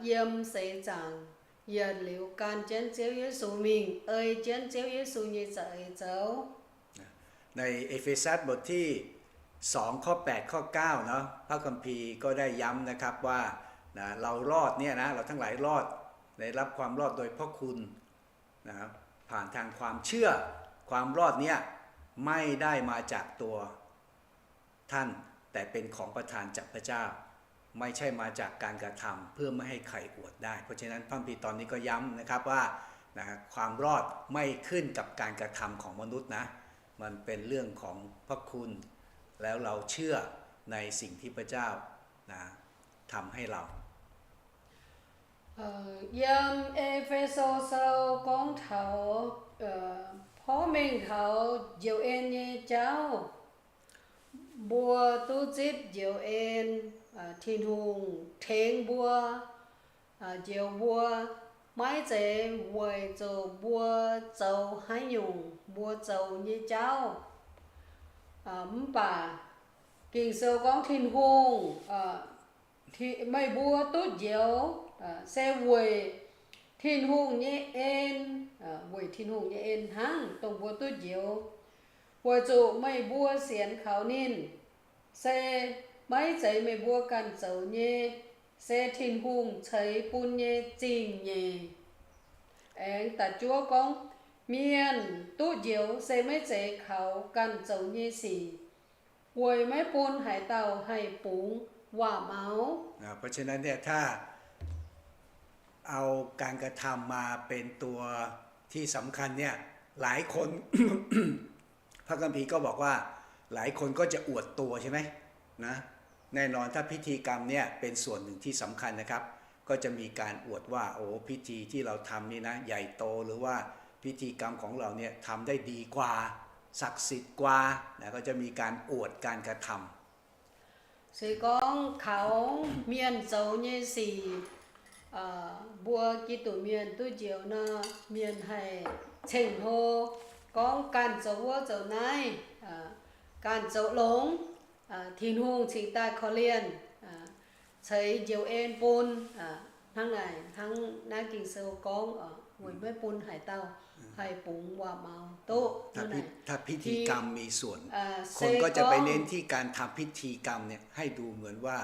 yiem seix zaangc, yietc liuz gan jienv Ziouv Yesu mingh, ei jienv Ziouv Yesu nyei za'eix zoux. ในเอเฟซัสบทที่สองข้อแปดข้อเก้าเนาะ พระคัมภีร์ก็ได้ย้ำนะครับว่านะ เรารอดเนี่ยนะ เราทั้งหลายรอด ได้รับความรอดโดยพระคุณนะ ผ่านทางความเชื่อ ความรอดเนี่ยไม่ได้มาจากตัวท่าน แต่เป็นของประทานจากพระเจ้า ไม่ใช่มาจากการกระทำเพื่อไม่ให้ใครอวดได้ เพราะฉะนั้นพระคัมภีร์ตอนนี้ก็ย้ำนะครับว่านะ ความรอดไม่ขึ้นกับการกระทำของมนุษย์นะ มันเป็นเรื่องของพระคุณ แล้วเราเชื่อในสิ่งที่พระเจ้านะ ทำให้เรา Yiem E^fe^so Sou gorngv taux porv mengh taux njoux en nyei jauv, mbuo duqv zipv njoux en, Tin-Hungh tengx mbuo njoux mbuo, maiv zeiz weic zuqc mbuo zoux haaix nyungc mbuo zoux nyei jauv. Mv baac Ging-Sou gorngv Tin-Hungh, meih mbuo duqv njoux se weic Tin-Hungh nyei en, weic Tin-Hungh nyei en hnangv dongh mbuo duqv njoux, weic zuqc meih mbuo sienx kaux ninh. Se maiv zeiz meih mbuo ganh zoux nyei, se Tin-Hungh ceix bun nyei zingh nyeic. Aengx da'juov gorngv, mienh duqv njoux se maiv zeiz kaux ganh zoux nyei sic, weic maiv bun haaix dauh haih bungx waac-maux. เพราะฉะนั้นเนี่ย ถ้าเอาการกระทำมาเป็นตัวที่สำคัญเนี่ย หลายคน พระคัมภีร์ก็บอกว่า หลายคนก็จะอวดตัวใช่ไหมนะ แน่นอนถ้าพิธีกรรมเนี่ยเป็นส่วนหนึ่งที่สำคัญนะครับ ก็จะมีการอวดว่า โอ้ พิธีที่เราทำนี่นะ ใหญ่โต หรือว่าพิธีกรรมของเราเนี่ยทำได้ดีกว่า ศักดิ์สิทธิ์กว่านะ ก็จะมีการอวดการกระทำ Se gorngv kaux mienh zoux nyei sic, mbuo Giduc mienh duqv njoux nor, mienh haih ceng-hlo gorngv ganh zoux wuov zoux naaiv, ganh zoux longx, Tin-Hungh cingx daaih korv-lienh, ceix njoux en bun. Hnangv naaic, hnangv naaiv Ging-Sou gorngv, weic maiv bun haaix dauh haih bungx waac-maux duqv. ถ้าพิธีกรรมมีส่วน คนก็จะไปเน้นที่การทำพิธีกรรมเนี่ยให้ดูเหมือนว่า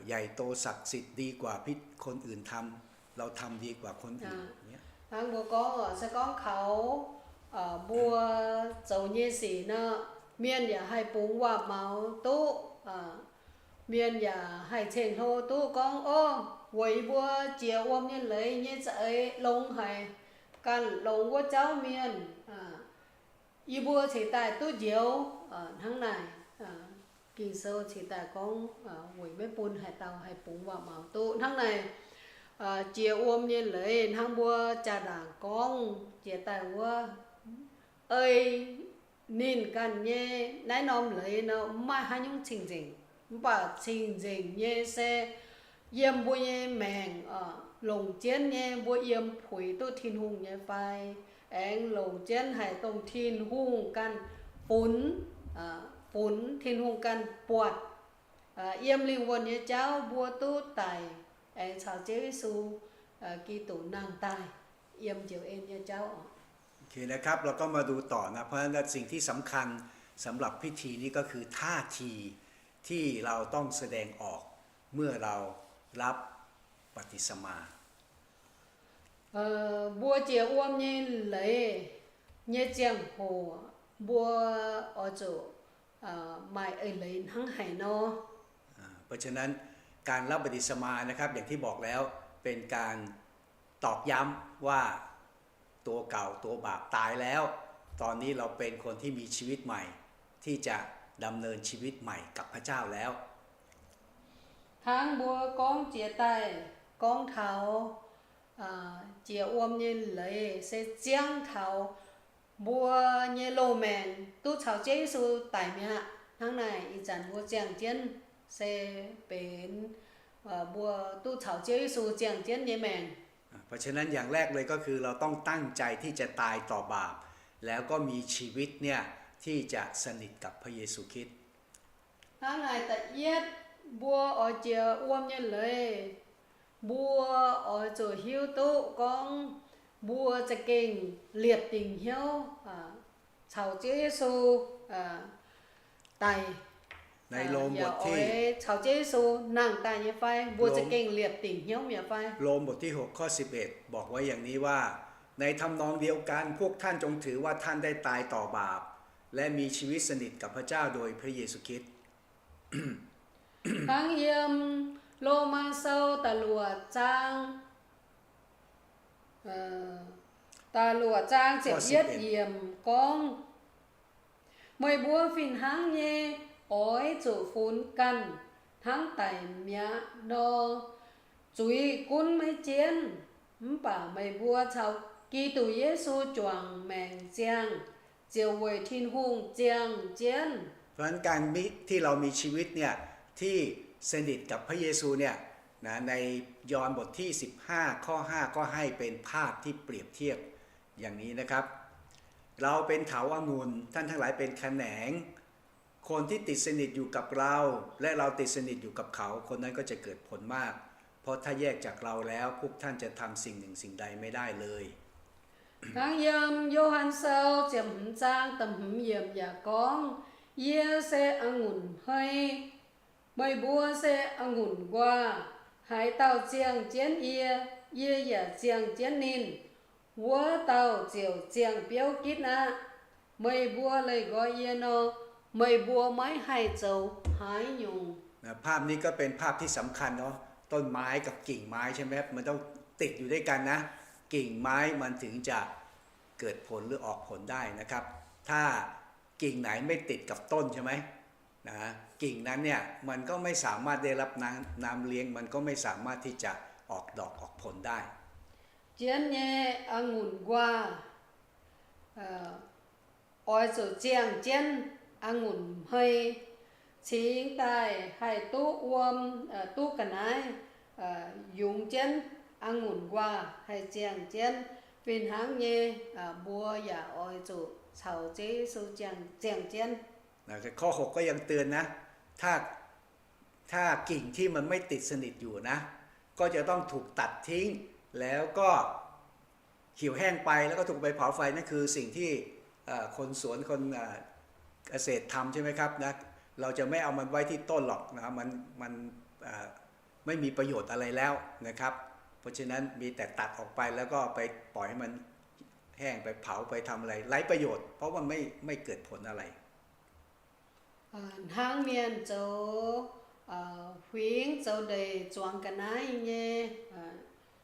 ใหญ่โตศักดิ์สิทธิ์ดีกว่าพิธีคนอื่นทำ เราทำดีกว่าคนอื่นเนี่ย Hnangv mbuo gorngv, se gorngv kaux mbuo zoux nyei sic nor, mienh yaac haih bungx waac-maux duqv, mienh yaac haih ceng-hlo duqv gorngv, o, weic yie mbuo jiex wuom nyei leiz nyei za'eix longx haic, ganh longx wuov jauv mienh, yie mbuo cingx daaih duqv njoux. Hnangv naaic, Ging-Sou cingx daaih gorngv, weic maiv bun haaix dauh haih bungx waac-maux duqv. Hnangv naaic, jiex wuom nyei leiz hnangv mbuo jaa-ndaangc gorngv jiex daaih wuov, ei ninh ganh nyei naaiv norm leiz nor mv maaih haaix nyungc cing-nzengc. Mv baac cing-nzengc nyei se yiem mbuo nyei maengc longc jienv nyei, mbuo yiem puix duqv Tin-Hungh nyei fai, aengx longc jienv haic dongh Tin-Hungh ganh funx, funx Tin-Hungh ganh buatc. Yiem lingh wuonh nyei jauv mbuo duqv daic aengx caux Ziouv Yesu Giduc nangh daaih yiem njoux en nyei jauv oc. โอเคนะครับ เราก็มาดูต่อนะ เพราะฉะนั้นสิ่งที่สำคัญสำหรับพิธีนี้ก็คือท่าทีที่เราต้องแสดงออกเมื่อเรารับบัพติศมา Mbuo jiex wuom nyei leiz nyei ziangh hoc mbuo oix zuqc maaih eix leiz hnangv haaix nor. เพราะฉะนั้นการรับบัพติศมานะครับ อย่างที่บอกแล้ว เป็นการตอกย้ำว่าตัวเก่าตัวบาปตายแล้ว ตอนนี้เราเป็นคนที่มีชีวิตใหม่ ที่จะดำเนินชีวิตใหม่กับพระเจ้าแล้ว Hnangv mbuo gorngv jiex daaih gorngv taux jiex wuom nyei leiz se ziangv taux mbuo nyei loz-maengc duqv caux Ziouv Yesu daic mi'aqv. Hnangv naaic ih zanc mbuo ziangh jienv se benx mbuo duqv caux Ziouv Yesu ziangh jienv nyei maengc. เพราะฉะนั้นอย่างแรกเลยก็คือเราต้องตั้งใจที่จะตายต่อบาป แล้วก็มีชีวิตเนี่ยที่จะสนิทกับพระเยซูคริสต์ Hnangv naaic da'yietv mbuo oix jiex wuom nyei leiz, mbuo oix zuqc hiuv duqv gorngv mbuo za'gengh liepc dingc hnyouv caux Ziouv Yesu daic, oix caux Ziouv Yesu nangh daaih nyei fai? Mbuo za'gengh liepc dingc hnyouv mi'aqv fai? โรมบทที่หกข้อสิบเอ็ดบอกไว้อย่างนี้ว่า ในทำนองเดียวกัน พวกท่านจงถือว่าท่านได้ตายต่อบาป และมีชีวิตสนิทกับพระเจ้าโดยพระเยซูคริสต์ Hnangv yiem Lomaa Sou da'luoqc zaang, da'luoqc zaang ziepc yietv yiemc gorngv, meih mbuo fih hnangv nyei oix zuqc funx ganh hnangv daic mi'aqv nor, zuiz gunv maiv jienv. Mv baac meih mbuo caux Giduc Yesu juangc maengc ziangh, ziouc weic Tin-Hungh ziangh jienv. เพราะฉะนั้นการที่เรามีชีวิตเนี่ยที่สนิทกับพระเยซูเนี่ยนะ ในยอห์นบทที่สิบห้าข้อห้าก็ให้เป็นภาพที่เปรียบเทียบอย่างนี้นะครับ เราเป็นเถาองุ่น ท่านทั้งหลายเป็นขแหนง คนที่ติดสนิทอยู่กับเรา และเราติดสนิทอยู่กับเขา คนนั้นก็จะเกิดผลมาก เพราะถ้าแยกจากเราแล้ว พวกท่านจะทำสิ่งหนึ่งสิ่งใดไม่ได้เลย Hnangv yiem Yo^han Sou ziepc hmz zaang da'hmz yiemc yaac gorngv, yie se a'ngunc hmei, meih mbuo se a'ngunc nquaah. Haaix dauh ziangh jienv yie, yie yaac ziangh jienv ninh, wuov dauh ziouc ziangh biouv gitv aqv. Meih mbuo leih nqoi yie nor, meih mbuo maiv haih zoux haaix nyungc. ภาพนี้ก็เป็นภาพที่สำคัญเนาะ ต้นไม้กับกิ่งไม้ใช่ไหมครับ มันต้องติดอยู่ด้วยกันนะ กิ่งไม้มันถึงจะเกิดผลหรือออกผลได้นะครับ ถ้ากิ่งไหนไม่ติดกับต้นใช่ไหมนะ กิ่งนั้นเนี่ยมันก็ไม่สามารถได้รับน้ำน้ำเลี้ยง มันก็ไม่สามารถที่จะออกดอกออกผลได้ Jienv nyei a'ngunc nquaah oix zuqc ziangh jienv a'ngunc hmei, cingx daaih haih duqv wuom, duqv ga'naaiv yungz jienv a'ngunc nquaah haih ziangh jienv. Fih hnangv nyei, mbuo yaac oix zuqc caux Ziouv Yesu ziangh jienv. นะ ข้อหกก็ยังเตือนนะ ถ้าถ้ากิ่งที่มันไม่ติดสนิทอยู่นะ ก็จะต้องถูกตัดทิ้ง แล้วก็เหี่ยวแห้งไป แล้วก็ถูกไปเผาไฟ นั่นคือสิ่งที่เอ่อคนสวนคนเอ่อเกษตรทำใช่ไหมครับนะ เราจะไม่เอามันไว้ที่ต้นหรอกนะครับ มันมันเอ่อไม่มีประโยชน์อะไรแล้วนะครับ เพราะฉะนั้นมีแต่ตัดออกไปแล้วก็ไปปล่อยให้มันแห้งไปเผาไปทำอะไรไร้ประโยชน์ เพราะว่าไม่ไม่เกิดผลอะไร Hnangv mienh zoux huingx zoux ndeic zuangx ga'naaiv nyei,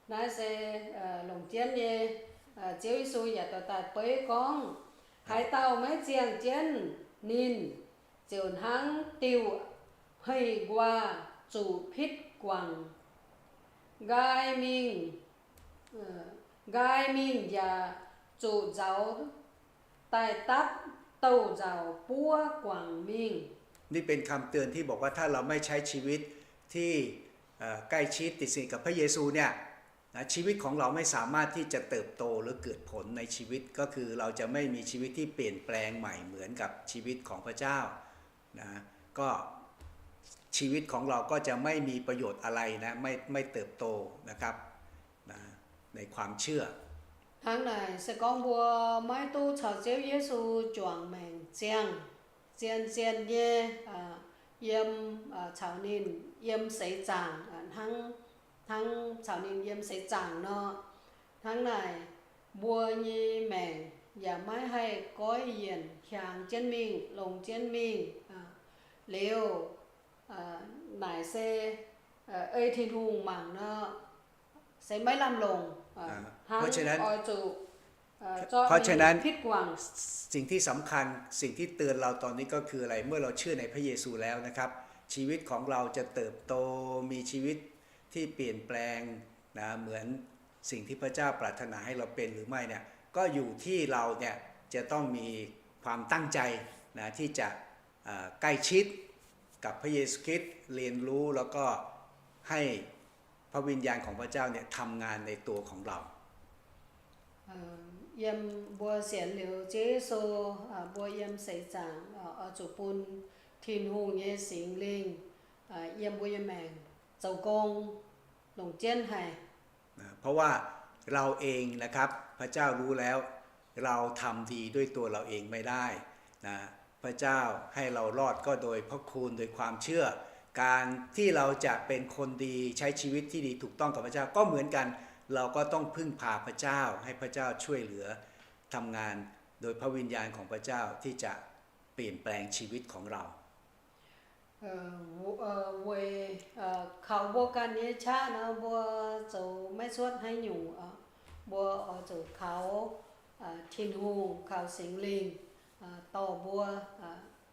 naaiv se longc jienv nyei. Ziouv Yesu yaac dorh daaih beiv gorngv, haaix dauh maiv ziangh jienv ninh, ziouc hnangv diuh hmei nquaah zuqc pitv guangc, nqaai mingh, nqaai mingh yaac zuqc nzauz, daaih dapv douz-nzauc buov guangc mingh. นี่เป็นคำเตือนที่บอกว่าถ้าเราไม่ใช้ชีวิตที่ เอ่อ ใกล้ชิดติดสนิทกับพระเยซูเนี่ยนะ ชีวิตของเราไม่สามารถที่จะเติบโตหรือเกิดผลในชีวิต ก็คือเราจะไม่มีชีวิตที่เปลี่ยนแปลงใหม่เหมือนกับชีวิตของพระเจ้านะ ก็ชีวิตของเราก็จะไม่มีประโยชน์อะไรนะ ไม่ไม่เติบโตนะครับนะ ในความเชื่อ Hnangv naaic se gorngv mbuo maiv duqv caux Ziouv Yesu juangc maengc ziangh, zien-zien nyei yiem caux ninh yiem seix zaangc, hnangv caux ninh yiem seix zaangc nor, hnangv naaic mbuo nyei maengc yaac maiv haih goiv yienc hiaangx jienv mingh, longx jienv mingh. Liuz naaic se ei Tin-Hungh mangc nor, se maiv lamh longc. Hnangv oix zuqc เพราะฉะนั้น สิ่งที่สำคัญ สิ่งที่เตือนเราตอนนี้ก็คืออะไร เมื่อเราเชื่อในพระเยซูแล้วนะครับ ชีวิตของเราจะเติบโต มีชีวิตที่เปลี่ยนแปลงนะ เหมือนสิ่งที่พระเจ้าปรารถนาให้เราเป็นหรือไม่เนี่ย ก็อยู่ที่เราเนี่ยจะต้องมีความตั้งใจนะ ที่จะ เอ่อ ใกล้ชิดกับพระเยซูคริสต์ เรียนรู้แล้วก็ให้พระวิญญาณของพระเจ้าเนี่ยทำงานในตัวของเรา Yiem mbuo sienx liuz Ziouv Yesu, mbuo yiem seix zaangc oix zuqc bun Tin-Hungh nyei Singx Lingh yiem mbuo nyei maengc zoux gong longc jienv haic. นะ เพราะว่าเราเองนะครับ พระเจ้ารู้แล้ว เราทำดีด้วยตัวเราเองไม่ได้นะ พระเจ้าให้เรารอดก็โดยพระคุณ โดยความเชื่อ การที่เราจะเป็นคนดี ใช้ชีวิตที่ดีถูกต้องกับพระเจ้าก็เหมือนกัน เราก็ต้องพึ่งพาพระเจ้า ให้พระเจ้าช่วยเหลือทำงานโดยพระวิญญาณของพระเจ้าที่จะเปลี่ยนแปลงชีวิตของเรา Weic kaux mbuo ganh nyei qaqv nor, mbuo zoux maiv cuotv haaix nyungc. Mbuo oix zuqc kaux Tin-Hungh, kaux Singx Lingh dorh mbuo,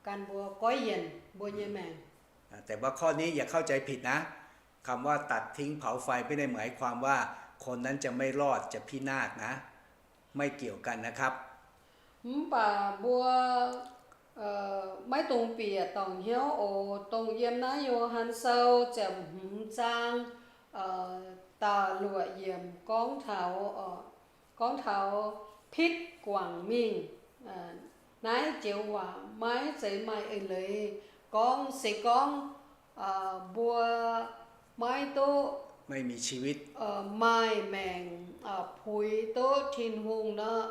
gan mbuo goiv yienc mbuo nyei maengc. แต่ว่าข้อนี้อย่าเข้าใจผิดนะ คำว่าตัดทิ้งเผาไฟไม่ได้หมายความว่าคนนั้นจะไม่รอด จะพินาศนะ ไม่เกี่ยวกันนะครับ Mv baac mbuo maiv dungx bieqc dorngc hnyouv oc. Dongh yiem naaiv Yo^han Sou ziepc hmz zaang da'luoqc yiemc gorngv taux, gorngv taux pitv guangc mingh. Naaiv joux waac maiv zeiz maaih eix leiz gorngv. Se gorngv mbuo maiv duqv maaih maengc puix duqv Tin-Hungh nor,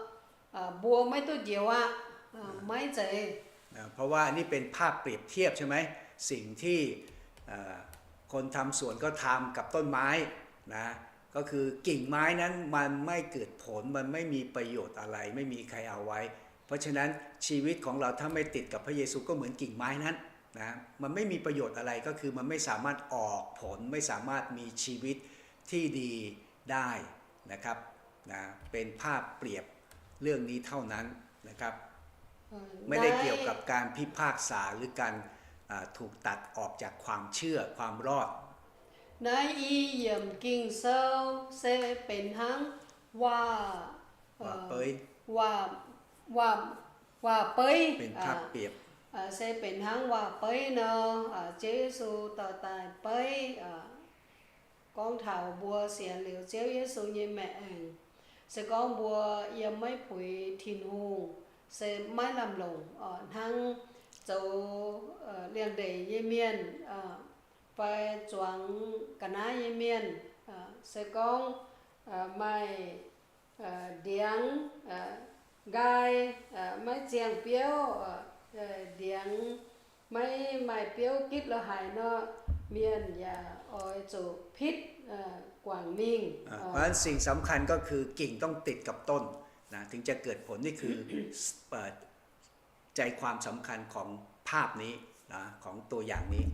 mbuo maiv duqv njoux aqv. Maiv zeiz. เพราะว่าอันนี้เป็นภาพเปรียบเทียบใช่ไหม สิ่งที่ เอ่อ คนทำสวนก็ทำกับต้นไม้นะ ก็คือกิ่งไม้นั้นมันไม่เกิดผล มันไม่มีประโยชน์อะไร ไม่มีใครเอาไว้ เพราะฉะนั้นชีวิตของเราถ้าไม่ติดกับพระเยซูก็เหมือนกิ่งไม้นั้นนะ มันไม่มีประโยชน์อะไร ก็คือมันไม่สามารถออกผล ไม่สามารถมีชีวิตที่ดีได้นะครับนะ เป็นภาพเปรียบเรื่องนี้เท่านั้นนะครับ ไม่ได้เกี่ยวกับการพิพากษาหรือการ อ่า ถูกตัดออกจากความเชื่อ ความรอด Naaiv i yiemc Ging-Sou se benx hnangv waac, waac-beiv, waac-beiv, se benx hnangv waac-beiv nor, Ziouv Yesu dorh daaih beiv gorngv taux mbuo sienx liuz Ziouv Yesu nyei maengc, se gorngv mbuo yiem maiv puix Tin-Hungh, se maiv lamh longc. Hnangv zoux liangx-ndeic nyei mienh fai zuangx ga'naaiv nyei mienh, se gorngv maaih ndiangx nqaai, maiv ziangh biouv, ndiangx maiv maaih biouv gitv lo haic nor, mienh yaac oix zuqc pitv guangc mingh. เพราะฉะนั้นสิ่งสำคัญก็คือกิ่งต้องติดกับต้นนะ ถึงจะเกิดผล นี่คือ ใจความสำคัญของภาพนี้นะ ของตัวอย่างนี้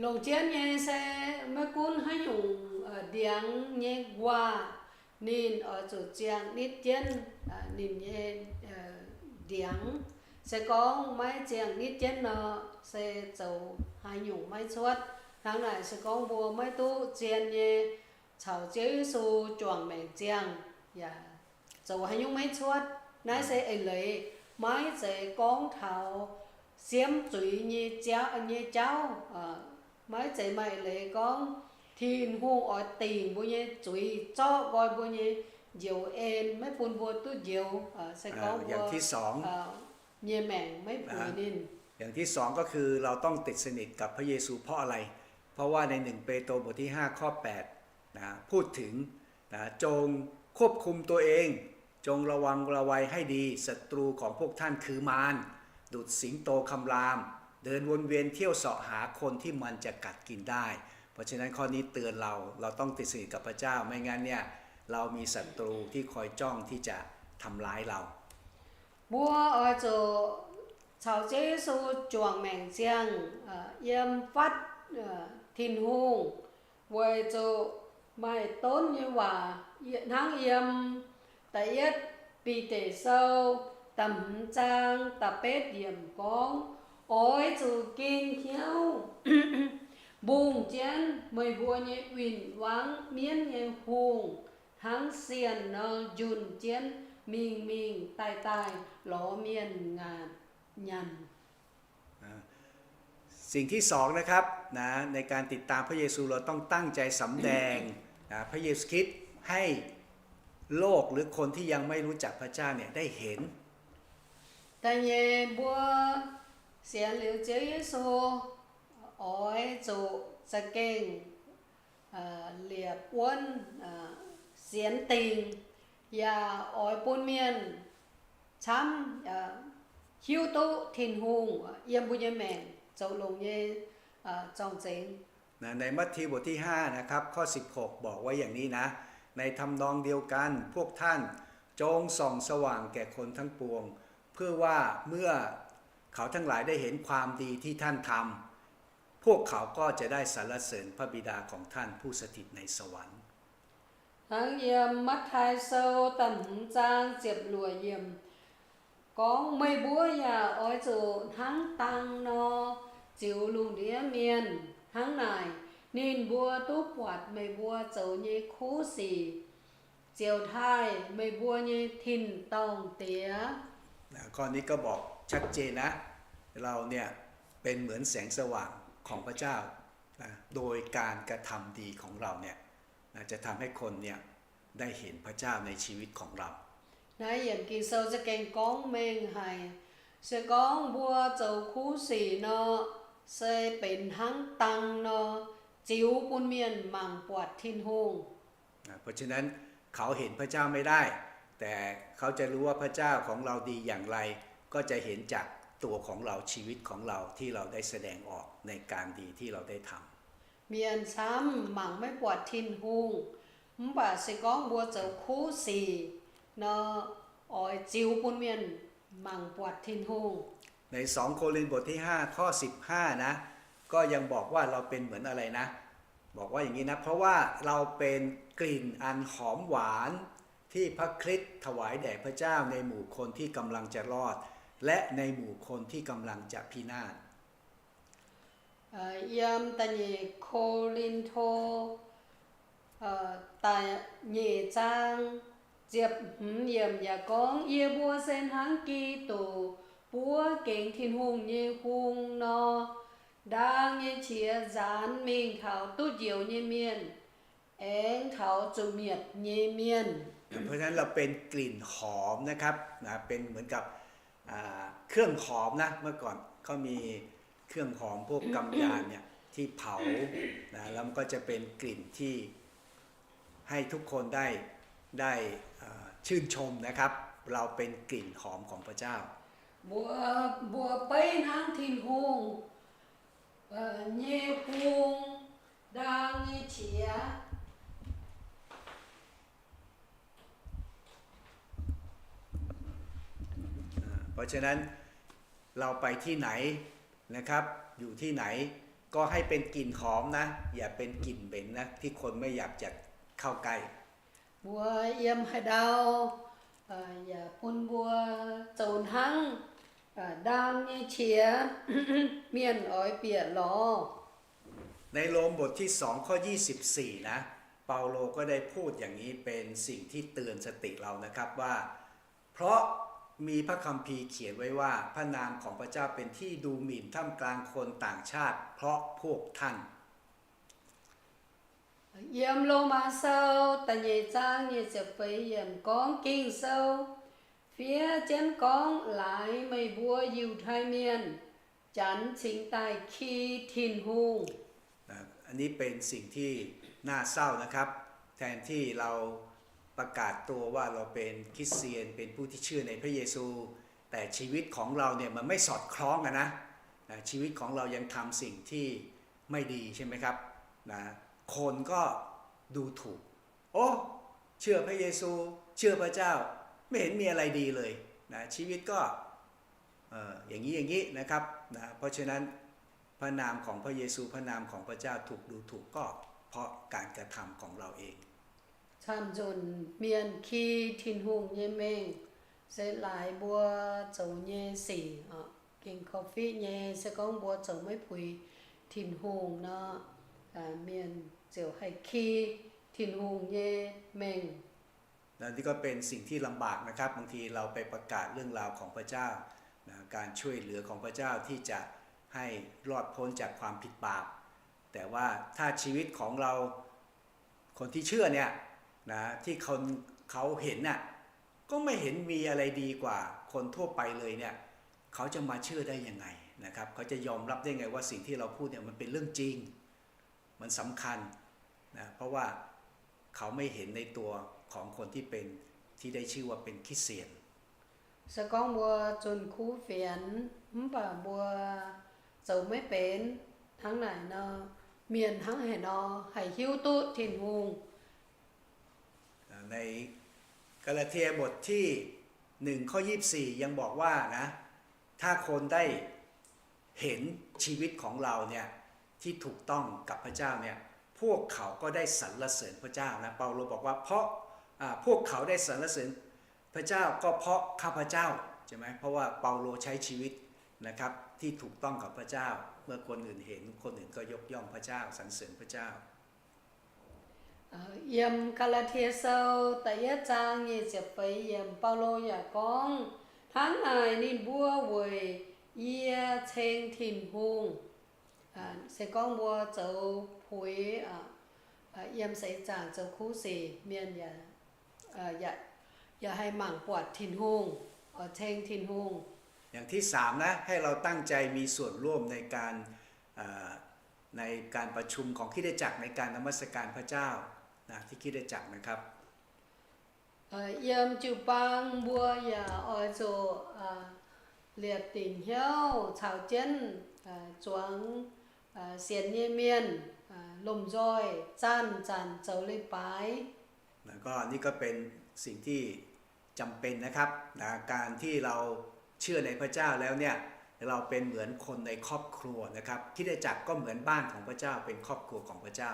Longc jienv nyei se maiv gunv haaix nyungc ndiangx nyei nquaah, ninh oix zuqc ziangh nitv jienv ninh nyei ndiangx. Se gorngv maiv ziangh nitv jienv nor, se zoux haaix nyungc maiv cuotv. Hnangv naaic se gorngv mbuo maiv duqv zien nyei caux Ziouv Yesu juangc maengc ziangh, yaac zoux haaix nyungc maiv cuotv. Naaiv se eix leiz, maiv zeiz gorngv taux siemv zuiz nyei jauv, nyei jauv. Maiv zeiz maaih eix leiz gorngv Tin-Hungh oix dingc mbuo nyei zuiz, zorqv nqoi mbuo nyei njoux en, maiv bun mbuo duqv njoux. Se gorngv mbuo nyei maengc maiv puix ninh. อย่างที่สอง ก็คือเราต้องติดสนิทกับพระเยซู เพราะอะไร เพราะว่าในหนึ่งเปโตรบทที่ห้าข้อแปดนะ พูดถึงนะ จงควบคุมตัวเอง จงระวังระวัยให้ดี ศัตรูของพวกท่านคือมาร ดุจสิงโตคำราม เดินวนเวียนเที่ยวเสาะหาคนที่มันจะกัดกินได้ เพราะฉะนั้นข้อนี้เตือนเรา เราต้องติดสนิทกับพระเจ้า ไม่งั้นเนี่ย เรามีศัตรูที่คอยจ้องที่จะทำร้ายเรา Mbuo oix zuqc caux Ziouv Yesu juangc maengc ziangh, yiem fatv Tin-Hungh, weic zuqc maaih donv nyei waac hnangv yiem da'yietv Bide Sou da'hmz zaang da'betv yiemc gorngv, oix zuqc ging hnyouv mbungh jienv meih mbuo nyei win-wangv mienv nyei hungh, hnangv sienh nor njunh jienv mingh mingh daaih daaih lorz mienh ngaatc nyanc. สิ่งที่สองนะครับนะ ในการติดตามพระเยซูเราต้องตั้งใจสำแดงนะพระเยซูคริสต์ให้โลกหรือคนที่ยังไม่รู้จักพระเจ้าเนี่ยได้เห็น Da'nyeic mbuo sienx liuz Ziouv Yesu oix zuqc za'gengh liepc wuonv sienx dingc, yaac oix bun mienh camv hiuv duqv Tin-Hungh yiem mbuo nyei maengc zoux longx nyei zorng-zengx. ในมัทธิวบทที่ห้านะครับ ข้อสิบหก บอกไว้อย่างนี้นะ ในทำนองเดียวกัน พวกท่านจงส่องสว่างแก่คนทั้งปวง เพื่อว่าเมื่อเขาทั้งหลายได้เห็นความดีที่ท่านทำ พวกเขาก็จะได้สรรเสริญพระบิดาของท่านผู้สถิตในสวรรค์ Hnangv yiem Matv^taai Sou da'hmz zaang ziepc luoqc yiemc gorngv, meih mbuo yaac oix zuqc hnangv dang nor ziux lungh ndiev mienh. Hnangv naaic, ninh mbuo duqv buatc meih mbuo zoux nyei kuv sic, ziouc taaih meih mbuo nyei tin-dorngh diex. ข้อนี้ก็บอกชัดเจนนะ เราเนี่ยเป็นเหมือนแสงสว่างของพระเจ้านะ โดยการกระทำดีของเราเนี่ยนะ จะทำให้คนเนี่ยได้เห็นพระเจ้าในชีวิตของเรา Naaiv yiemc Ging-Sou za'gengh gorngv mengh haic. Se gorngv mbuo zoux kuv sic nor, se benx hnangv dang nor, ziux bun mienh mangc buatc Tin-Hungh. เพราะฉะนั้นเขาเห็นพระเจ้าไม่ได้ แต่เขาจะรู้ว่าพระเจ้าของเราดีอย่างไร ก็จะเห็นจากตัวของเรา ชีวิตของเราที่เราได้แสดงออกในการดีที่เราได้ทำ Mienh camv mangc maiv buatc Tin-Hungh, mv baac se gorngv mbuo zoux kuv sic nor, oix ziux bun mienh mangc buatc Tin-Hungh. ในสองโครินธ์บทที่ห้าข้อสิบห้านะ ก็ยังบอกว่าเราเป็นเหมือนอะไรนะ บอกว่าอย่างนี้นะ เพราะว่าเราเป็นกลิ่นอันหอมหวานที่พระคริสต์ถวายแด่พระเจ้าในหมู่คนที่กำลังจะรอด และในหมู่คนที่กำลังจะพินาศ Yiem da'nyeic Ko^lin^to da'nyeic zaang ziepc hmz yiemc yaac gorngv, yie mbuo se hnangv Giduc buov gengx Tin-Hungh nyei hung nor, ndaang nyei qiex nzaanx mingh taux duqv njoux nyei mienh, aengx taux zuqc mietc nyei mienh. เพราะฉะนั้นเราเป็นกลิ่นหอมนะครับนะ เป็นเหมือนกับอ่าเครื่องหอมนะ เมื่อก่อนเขามีเครื่องหอมพวกกำยานเนี่ยที่เผานะ แล้วมันก็จะเป็นกลิ่นที่ให้ทุกคนได้ได้เอ่อชื่นชมนะครับ เราเป็นกลิ่นหอมของพระเจ้า Mbuo, mbuo beiv hnangv Tin-Hungh nyei hung, ndaang nyei qiex. เพราะฉะนั้นเราไปที่ไหนนะครับ อยู่ที่ไหน ก็ให้เป็นกลิ่นหอมนะ อย่าเป็นกลิ่นเหม็นนะ ที่คนไม่อยากจะเข้าใกล้ Mbuo yiem haaix ndau, yaac bun mbuo zoux hnangv ndaang nyei qiex, mienh oix bieqc lorz. ในโรมบทที่สองข้อยี่สิบสี่นะ เปาโลก็ได้พูดอย่างนี้เป็นสิ่งที่เตือนสติเรานะครับว่า เพราะ มีพระคัมภีร์เขียนไว้ว่าพระนามของพระเจ้าเป็นที่ดูหมิ่นท่ามกลางคนต่างชาติเพราะพวกท่าน Yiem Lomaa Sou da'nyeic zaang nyic ziepc feix yiemc gorngv, Ging-Sou fiev jienv gorngv, Laaix meih mbuo Yiutai Mienh janx cingx daaih ki Tin-Hungh. อันนี้เป็นสิ่งที่น่าเศร้านะครับ แทนที่เราประกาศตัวว่าเราเป็นคริสเตียน เป็นผู้ที่เชื่อในพระเยซู แต่ชีวิตของเราเนี่ยมันไม่สอดคล้องกันนะ นะ ชีวิตของเรายังทำสิ่งที่ไม่ดีใช่ไหมครับ นะ คนก็ดูถูก โอ้ เชื่อพระเยซู เชื่อพระเจ้า ไม่เห็นมีอะไรดีเลย นะ ชีวิตก็ เอ่อ อย่างนี้อย่างนี้นะครับ นะ เพราะฉะนั้นพระนามของพระเยซู พระนามของพระเจ้าถูกดูถูกก็เพราะการกระทำของเราเอง Camv nzunc mienh ki Tin-Hungh nyei mengh se laaix mbuo zoux nyei sic oc. Gengh korv-fiqv nyei se gorngv mbuo zoux maiv puix Tin-Hungh nor, mienh ziouc haih ki Tin-Hungh nyei mengh. นะ นี่ก็เป็นสิ่งที่ลำบากนะครับ บางทีเราไปประกาศเรื่องราวของพระเจ้า นะ การช่วยเหลือของพระเจ้าที่จะให้รอดพ้นจากความผิดบาป แต่ว่าถ้าชีวิตของเรา คนที่เชื่อเนี่ย นะ ที่คนเขาเห็นน่ะ ก็ไม่เห็นมีอะไรดีกว่าคนทั่วไปเลยเนี่ย เขาจะมาเชื่อได้ยังไงนะครับ เขาจะยอมรับได้ไงว่าสิ่งที่เราพูดเนี่ยมันเป็นเรื่องจริง มันสำคัญ นะ เพราะว่าเขาไม่เห็นในตัวของคนที่เป็น ที่ได้ชื่อว่าเป็นคริสเตียน Se gorngv mbuo zunh kuv fienx mv baac mbuo zoux maiv benx hnangv naaic nor, mienh hnangv haaix nor haih hiuv duqv Tin-Hungh? ในกาลาเทียบทที่หนึ่งข้อยี่สิบสี่ยังบอกว่านะ ถ้าคนได้เห็นชีวิตของเราเนี่ยที่ถูกต้องกับพระเจ้าเนี่ย พวกเขาก็ได้สรรเสริญพระเจ้านะ เปาโลบอกว่าเพราะ อ่า พวกเขาได้สรรเสริญพระเจ้าก็เพราะข้าพเจ้า ใช่ไหม เพราะว่าเปาโลใช้ชีวิตนะครับที่ถูกต้องกับพระเจ้า เมื่อคนอื่นเห็น คนอื่นก็ยกย่องพระเจ้า สรรเสริญพระเจ้า Yiem Gaa^laa^tie Sou da'yietv zaang nyic ziepc feix yiemc, Baulo yaac gorngv, Hnangv naaic ninh mbuo weic yie ceng Tin-Hungh. Se gorngv mbuo zoux puix, yiem seix zaangc zoux kuv sic, mienh yaac haih mangc buatc Tin-Hungh, ceng Tin-Hungh. อย่างที่สามนะ ให้เราตั้งใจมีส่วนร่วมในการ ในการประชุมของคริสตจักรในการนมัสการพระเจ้านะ ที่คริสตจักรนะครับ Yiem jiu-baang mbuo yaac oix zuqc liepc dingc hnyouv caux jienv zuangx sienx nyei mienh lomh nzoih zanc-zanc zoux leiz-baaix. นะ ก็นี่ก็เป็นสิ่งที่จำเป็นนะครับ นะ การที่เราเชื่อในพระเจ้าแล้วเนี่ย เราเป็นเหมือนคนในครอบครัวนะครับ คริสตจักรก็เหมือนบ้านของพระเจ้า เป็นครอบครัวของพระเจ้า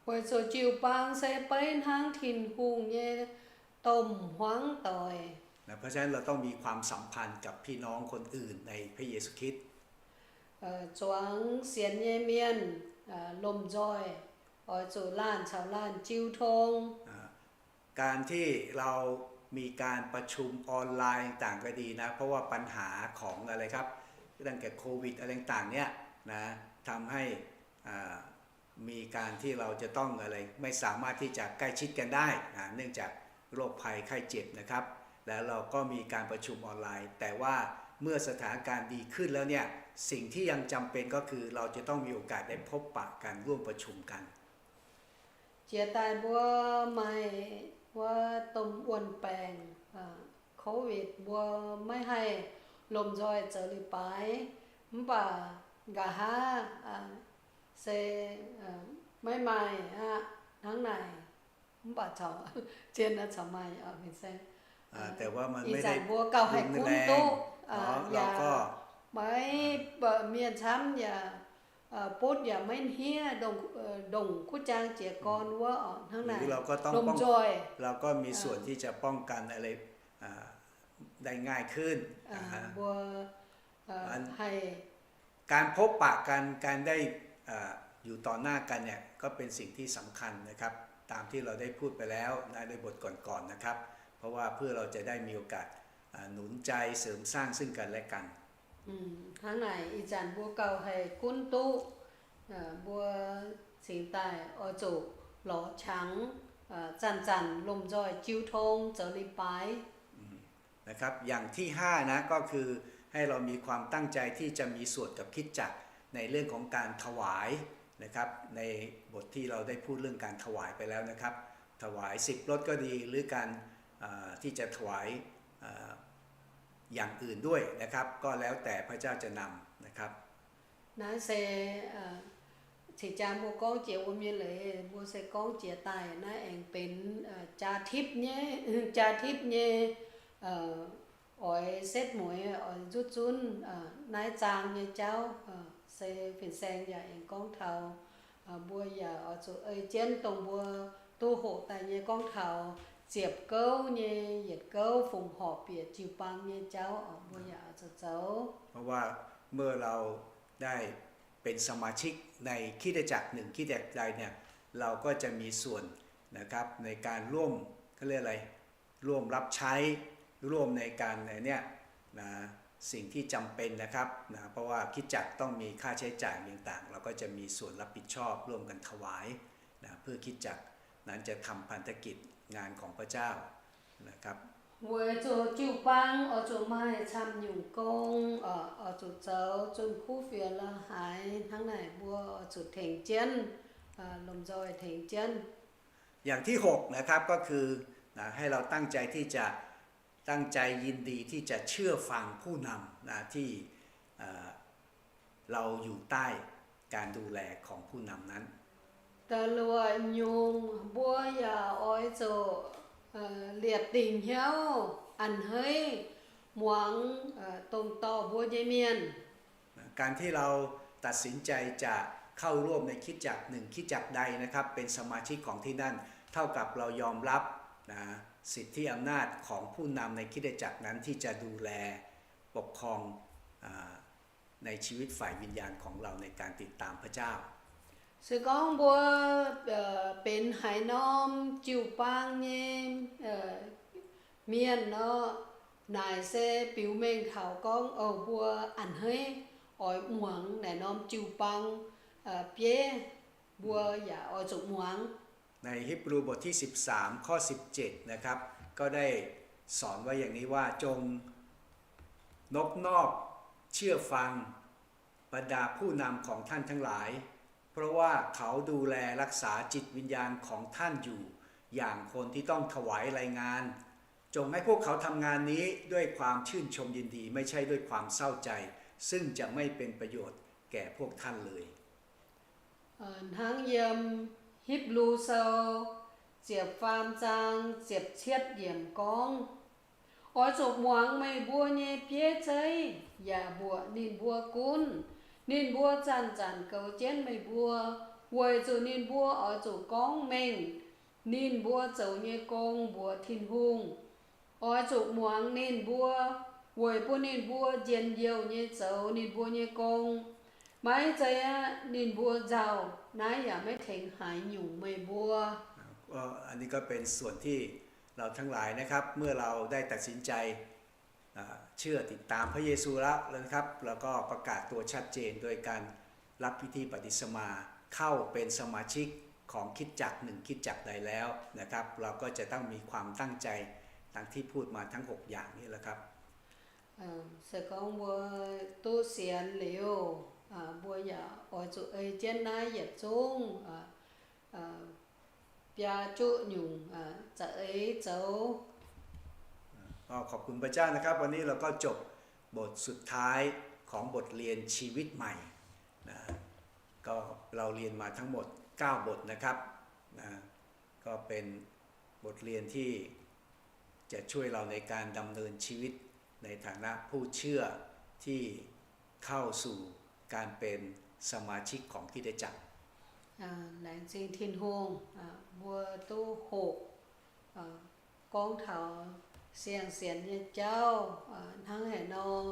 Weic zuqc jiu-baang se beiv hnangv Tin-Hungh nyei domh hmuangv doic. นะ เพราะฉะนั้นเราต้องมีความสัมพันธ์กับพี่น้องคนอื่นในพระเยซูคริสต์ Zuangx sienx nyei mienh lomh nzoih oix zuqc laanh caux laanh jiu tong. การที่เรามีการประชุมออนไลน์ต่างๆก็ดีนะ เพราะว่าปัญหาของอะไรครับ ตั้งแต่โควิดอะไรต่างๆเนี่ยนะ ทำให้อ่ามีการที่เราจะต้องอะไร ไม่สามารถที่จะใกล้ชิดกันได้นะ เนื่องจากโรคภัยไข้เจ็บนะครับ แล้วเราก็มีการประชุมออนไลน์ แต่ว่าเมื่อสถานการณ์ดีขึ้นแล้วเนี่ย สิ่งที่ยังจำเป็นก็คือเราจะต้องมีโอกาสได้พบปะกัน ร่วมประชุมกัน Jiex daaih mbuo maaih wuov domh wuon-baengc, covid, mbuo maiv haih lomh nzoih zoux leiz-baaix, mv baac nqa'haav se maiv maaih aqv. Hnangv naaic, mv baac caux zien caux maaih, ih zanc mbuo gauh haih gunv duqv, yaac maiv, mienh camv yaac butv yaac maiv hniev, ndongc kuv jaang jiez gorn wuov oc. Hnangv naaic lomh nzoih เราก็มีส่วนที่จะป้องกันอะไรได้ง่ายขึ้น mbuo haih การพบปะกัน การได้เอ่ออยู่ต่อหน้ากันเนี่ย ก็เป็นสิ่งที่สำคัญนะครับ ตามที่เราได้พูดไปแล้วนะ ในบทก่อนๆนะครับ เพราะว่าเพื่อเราจะได้มีโอกาส หนุนใจเสริมสร้างซึ่งกันและกัน Hnangv naaic ih zanc mbuo gauh haih gunv duqv, mbuo cingx daaih oix zuqc lorz qangx, zanc-zanc lomh nzoih jiu tong zoux leiz-baaix. นะครับ อย่างที่ห้านะ ก็คือให้เรามีความตั้งใจที่จะมีส่วนกับคริสตจักรในเรื่องของการถวายนะครับ ในบทที่เราได้พูดเรื่องการถวายไปแล้วนะครับ ถวายสิบรถก็ดี หรือการเอ่อที่จะถวายเอ่ออย่างอื่นด้วยนะครับ ก็แล้วแต่พระเจ้าจะนำนะครับ Naaiv se cingx jang mbuo gorngv jiex wuom nyei leiz, mbuo se gorngv jiex daaih naaiv aengx benx jaa tipv nyei, jaa tipv nyei oix setv mueiz oix nzutv zunv naaiv zaang nyei jauv, se fin-saeng yaac aengx gorngv taux mbuo yaac oix zuqc ei jienv dongh mbuo duqv hoqc daaih nyei gorngv taux ziepc gouv nyei yietc gouv fungc horpc bieqc jiu-baang nyei jauv oc, mbuo yaac oix zuqc zoux. เพราะว่าเมื่อเราได้เป็นสมาชิกในคริสตจักรหนึ่งคริสตจักรใดเนี่ย เราก็จะมีส่วนนะครับในการร่วมเขาเรียกอะไร ร่วมรับใช้ ร่วมในการในเนี่ยนะสิ่งที่จำเป็นนะครับนะ เพราะว่าคริสตจักรต้องมีค่าใช้จ่ายต่างๆ เราก็จะมีส่วนรับผิดชอบร่วมกันถวายนะ เพื่อคริสตจักรนั้นจะทำพันธกิจงานของพระเจ้านะครับ Weic zuqc jiu-baang oix zuqc maaih camv nyungc gong, oix zuqc zoux zunh kuv fienx la'haaix hnangv naaic, mbuo oix zuqc tengx jienv, lomh nzoih tengx jienv. อย่างที่หกนะครับ ก็คือนะให้เราตั้งใจที่จะตั้งใจยินดีที่จะเชื่อฟังผู้นำนะที่เอ่อเราอยู่ใต้การดูแลของผู้นำนั้น Da'luoqc nyungc mbuo yaac oix zuqc liepc dingc hnyouv a'hneiv muangx dongh dorh mbuo nyei mienh. การที่เราตัดสินใจจะเข้าร่วมในคริสตจักรหนึ่งคริสตจักรใดนะครับ เป็นสมาชิกของที่นั่น เท่ากับเรายอมรับนะสิทธิอำนาจของผู้นำในคริสตจักรนั้นที่จะดูแลปกครองอาในชีวิตฝ่ายวิญญาณของเราในการติดตามพระเจ้า Se gorngv mbuo benx haaix norm jiu-baang nyei mienh nor, naaic se biux mengh taux gorngv, o, mbuo a'hneiv oix muangx naaic norm jiu-baang bieiv, mbuo yaac oix zuqc muangx. ในฮีบรูบทที่สิบสามข้อสิบเจ็ดนะครับ ก็ได้สอนไว้อย่างนี้ว่า จงนบนอบเชื่อฟังบรรดาผู้นำของท่านทั้งหลาย เพราะว่าเขาดูแลรักษาจิตวิญญาณของท่านอยู่อย่างคนที่ต้องถวายรายงาน จงให้พวกเขาทำงานนี้ด้วยความชื่นชมยินดี ไม่ใช่ด้วยความเศร้าใจ ซึ่งจะไม่เป็นประโยชน์แก่พวกท่านเลย Hnangv yiem Hipv^lu Sou ziepc faam zaang ziepc cietv yiemc gorngv, Oix zuqc muangx meih mbuo nyei bieiv zeiv yaac mbuoqc ninh mbuo gunv. Ninh mbuo zanc-zanc goux jienv meih mbuo, weic zuqc ninh mbuo oix zuqc gorngv mengh ninh mbuo zoux nyei gong mbuox Tin-Hungh. Oix zuqc muangx ninh mbuo, weic bun ninh mbuo njien-youh nyei zoux ninh mbuo nyei gong. Maiv zeiz aqv, ninh mbuo nzauh. Naaiv yaac maiv tengx haaix nyungc meih mbuo. อันนี้ก็เป็นส่วนที่เราทั้งหลายนะครับ เมื่อเราได้ตัดสินใจเชื่อติดตามพระเยซูแล้วนะครับ เราก็ประกาศตัวชัดเจนโดยการรับพิธีบัพติศมา เข้าเป็นสมาชิกของคริสตจักรหนึ่งคริสตจักรใดแล้วนะครับ เราก็จะต้องมีความตั้งใจดังที่พูดมาทั้งหกอย่างนี้แหละครับ Se gorngv mbuo duqv sienx liuz, mbuo yaac oix zuqc ei jienv naaiv yietc zungv biaa juqv nyungc za'eix zoux. ก็ขอบคุณพระเจ้านะครับ วันนี้เราก็จบบทสุดท้ายของบทเรียนชีวิตใหม่นะ ก็เราเรียนมาทั้งหมดเก้าบทนะครับนะ ก็เป็นบทเรียนที่จะช่วยเราในการดำเนินชีวิตในฐานะผู้เชื่อที่เข้าสู่การเป็นสมาชิกของคริสตจักร Laengz zingh Tin-Hungh, mbuo duqv hoqc gorngv taux siang-sienx nyei jauv hnangv haaix nor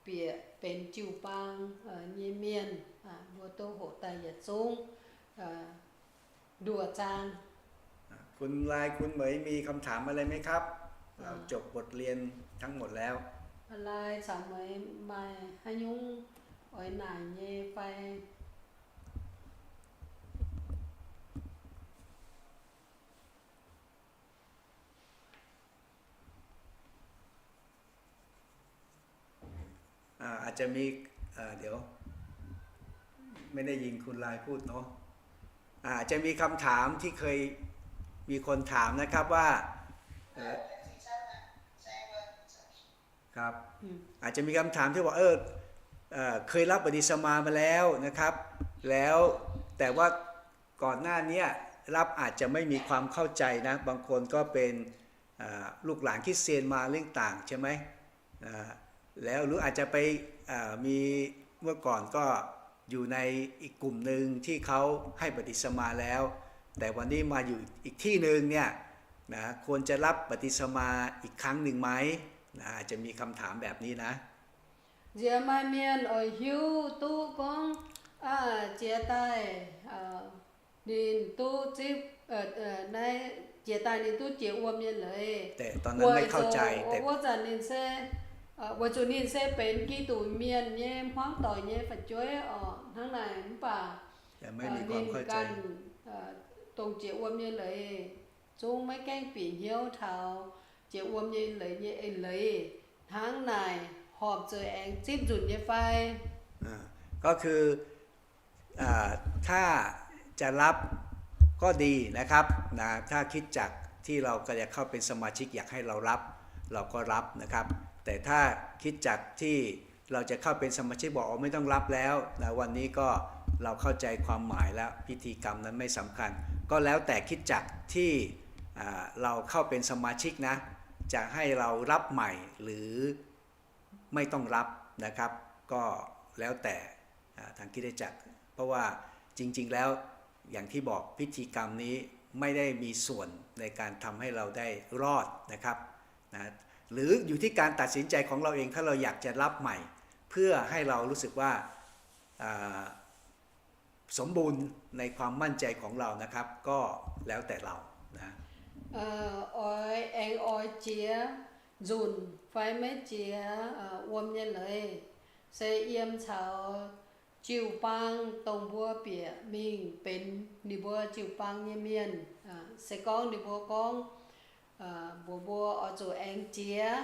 bieqc benx jiu-baang nyei mienh, mbuo duqv hoqc daaih yietc zungv nduoh zaang. คุณลาย คุณเหมย มีคำถามอะไรไหมครับ เราจบบทเรียนทั้งหมดแล้ว Aa, lai caux meih maaih haaix nyungc oix naaic nyei fai? Aa, aah, จะมี เอ่อ เดี๋ยว ไม่ได้ยินคุณลายพูดเนาะ อาจจะมีคำถามที่เคยมีคนถามนะครับว่า เอ่อ ครับ อาจจะมีคำถามที่บอก เออ เอ่อ เคยรับบัพติศมามาแล้วนะครับ แล้ว แต่ว่าก่อนหน้าเนี้ยรับอาจจะไม่มีความเข้าใจนะ บางคนก็เป็น อ่า ลูกหลานคริสเตียนมาเรื่องต่างใช่ไหม อ่า แล้วหรืออาจจะไป อ่า มี เมื่อก่อนก็อยู่ในอีกกลุ่มหนึ่งที่เขาให้บัพติศมาแล้ว แต่วันนี้มาอยู่อีกที่หนึ่งเนี่ยนะ ควรจะรับบัพติศมาอีกครั้งหนึ่งไหมนะ อาจจะมีคำถามแบบนี้นะ Nziex maaih mienh oix hiuv duqv gorngv, aa, jiex daaih, aa, ninh duqv zipv, naaiv jiex daaih ninh duqv jiex wuom nyei leiz. Weic zuqc wuov zanc ninh se, weic zuqc ninh se benx Giduc Mienh nyei hmuangv doic nyei fu'jueiv oc. Hnangv naaic mv baac ninh ganh dongh jiex wuom nyei leiz zungv maiv gaengh bieqc hnyouv taux jiex wuom nyei leiz nyei eix leiz. Hnangv naaic horpc zuqc aengx zipv nzunc nyei fai? ก็คือ อ่า ถ้าจะรับก็ดีนะครับนะ ถ้าคริสตจักรที่เรากำลังจะเข้าเป็นสมาชิกอยากให้เรารับ เราก็รับนะครับ แต่ถ้าคริสตจักรที่เราจะเข้าเป็นสมาชิกบอก อ๋อ ไม่ต้องรับแล้วนะ วันนี้ก็เราเข้าใจความหมายแล้ว พิธีกรรมนั้นไม่สำคัญ ก็แล้วแต่คริสตจักรที่ อ่า เราเข้าเป็นสมาชิกนะ จะให้เรารับใหม่หรือ ไม่ต้องรับนะครับ ก็แล้วแต่ อ่า ทางคริสตจักร เพราะว่าจริงๆแล้วอย่างที่บอกพิธีกรรมนี้ไม่ได้มีส่วนในการทำให้เราได้รอดนะครับ นะ หรืออยู่ที่การตัดสินใจของเราเอง ถ้าเราอยากจะรับใหม่ เพื่อให้เรารู้สึกว่า อ่า สมบูรณ์ในความมั่นใจของเรานะครับ ก็แล้วแต่เรานะ Oix aengx oix jiex nzunc fai maiv jiex wuom nyei leiz, se yiem caux jiu-baang dongh mbuo bieqc mingh benx ninh mbuo jiu-baang nyei mienh. Se gorngv ninh mbuo gorngv mbuox mbuo oix zuqc aengx jiex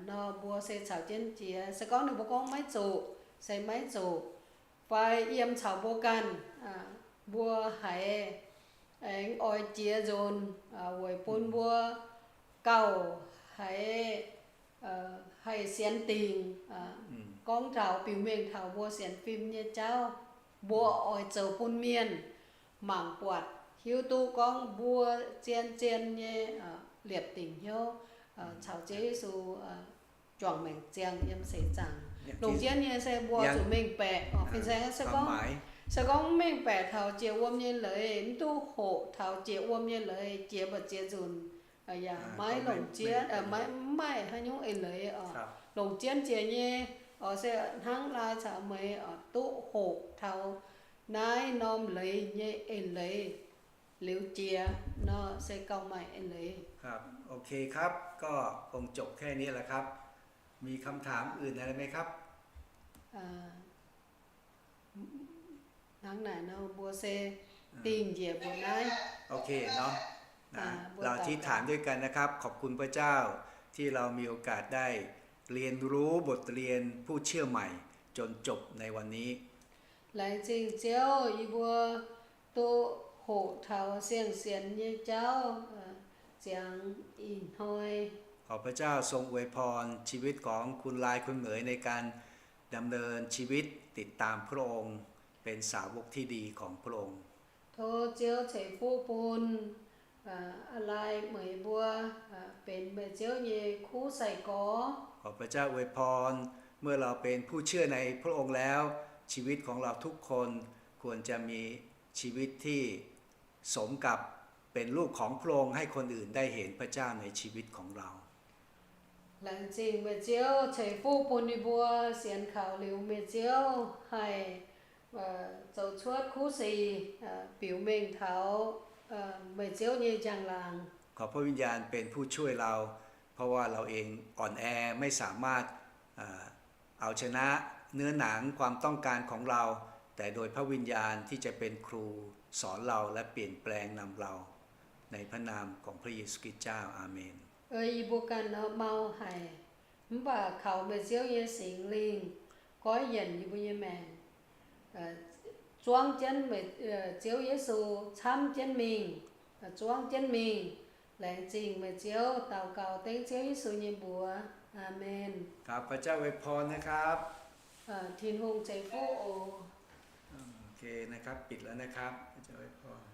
nor, mbuo se caux jienv jiex. Se gorngv ninh mbuo gorngv maiv zuqc, se maiv zuqc. Fai yiem caux mbuo ganh, mbuo haiz aengx oix jiex nzunc weic bun mbuo gauh haiz haih sienx dingc, gorngv taux biux mengh taux mbuo sienx fim nyei jauv. Mbuo oix zoux bun mienh mangc buatc hiuv duqv gorngv mbuo zien-zien nyei liepc dingc hnyouv caux Ziouv Yesu juangc maengc ziangh yiem seix zaangc. Longc jienv nyei se mbuo zuqc mengh baeqc. Fin-saeng se gorngv, se gorngv mengh baeqc taux jiex wuom nyei leiz, mv duqv hoqc taux jiex wuom nyei leiz, jiex mbu'ziex nzunc yaac maiv longc jienv, maiv maaih haaix nyungc eix leiz oc. Longc jienv jiex nyei oc, se hnangv Lai caux meih oc, duqv hoqc taux naaiv norm leiz nyei eix leiz liuz jiex nor, se gauh maaih eix leiz. ครับ โอเคครับ ก็คงจบแค่นี้แหละครับ มีคำถามอื่นอะไรไหมครับ Hnangv naaic nor, mbuo se dingh njiec mbuo naaiv. โอเคเนาะ นะ เราอธิษฐานด้วยกันนะครับ ขอบคุณพระเจ้าที่เรามีโอกาสได้เรียนรู้บทเรียนผู้เชื่อใหม่จนจบในวันนี้ Laengz zingh Ziouv, yie mbuo duqv hoqc taux siang-sienx nyei jauv ziangx ih hnoi. ขอพระเจ้าทรงอวยพรชีวิตของคุณลายคุณเหมยในการดำเนินชีวิตติดตามพระองค์ เป็นสาวกที่ดีของพระองค์ Tov Ziouv ceix fuqv bun Aa Lai meih mbuo benx meih Ziouv nyei kuv sai-gorx. ขอพระเจ้าอวยพร เมื่อเราเป็นผู้เชื่อในพระองค์แล้ว ชีวิตของเราทุกคนควรจะมีชีวิตที่สมกับเป็นลูกของพระองค์ ให้คนอื่นได้เห็นพระเจ้าในชีวิตของเรา Laengz zingh meih Ziouv ceix fuqv bun ninh mbuo sienx kaux liuz meih Ziouv haih zoux cuotv kuv sic biux mengh taux meih Ziouv nyei njang-laangc. ขอพระวิญญาณเป็นผู้ช่วยเรา เพราะว่าเราเองอ่อนแอ ไม่สามารถเอ่อเอาชนะเนื้อหนังความต้องการของเรา แต่โดยพระวิญญาณที่จะเป็นครูสอนเราและเปลี่ยนแปลงนำเรา ในพระนามของพระเยซูคริสต์เจ้า อาเมน Yie mbuo ganh mau haic, mv baac kaux meih Ziouv nyei Singx Lingh goiv yienc yie mbuo nyei maengc, zuangv jienv meih, Ziouv Yesu camv jienv mingh, zuangv jienv mingh. Laengz zingh meih Ziouv, daux gaux dengv Ziouv Yesu nyei mbuox. Aamen. ขอพระเจ้าอวยพรนะครับ Tin-Hungh ceix fuqv oc. โอเคนะครับ ปิดแล้วนะครับ พระเจ้าอวยพร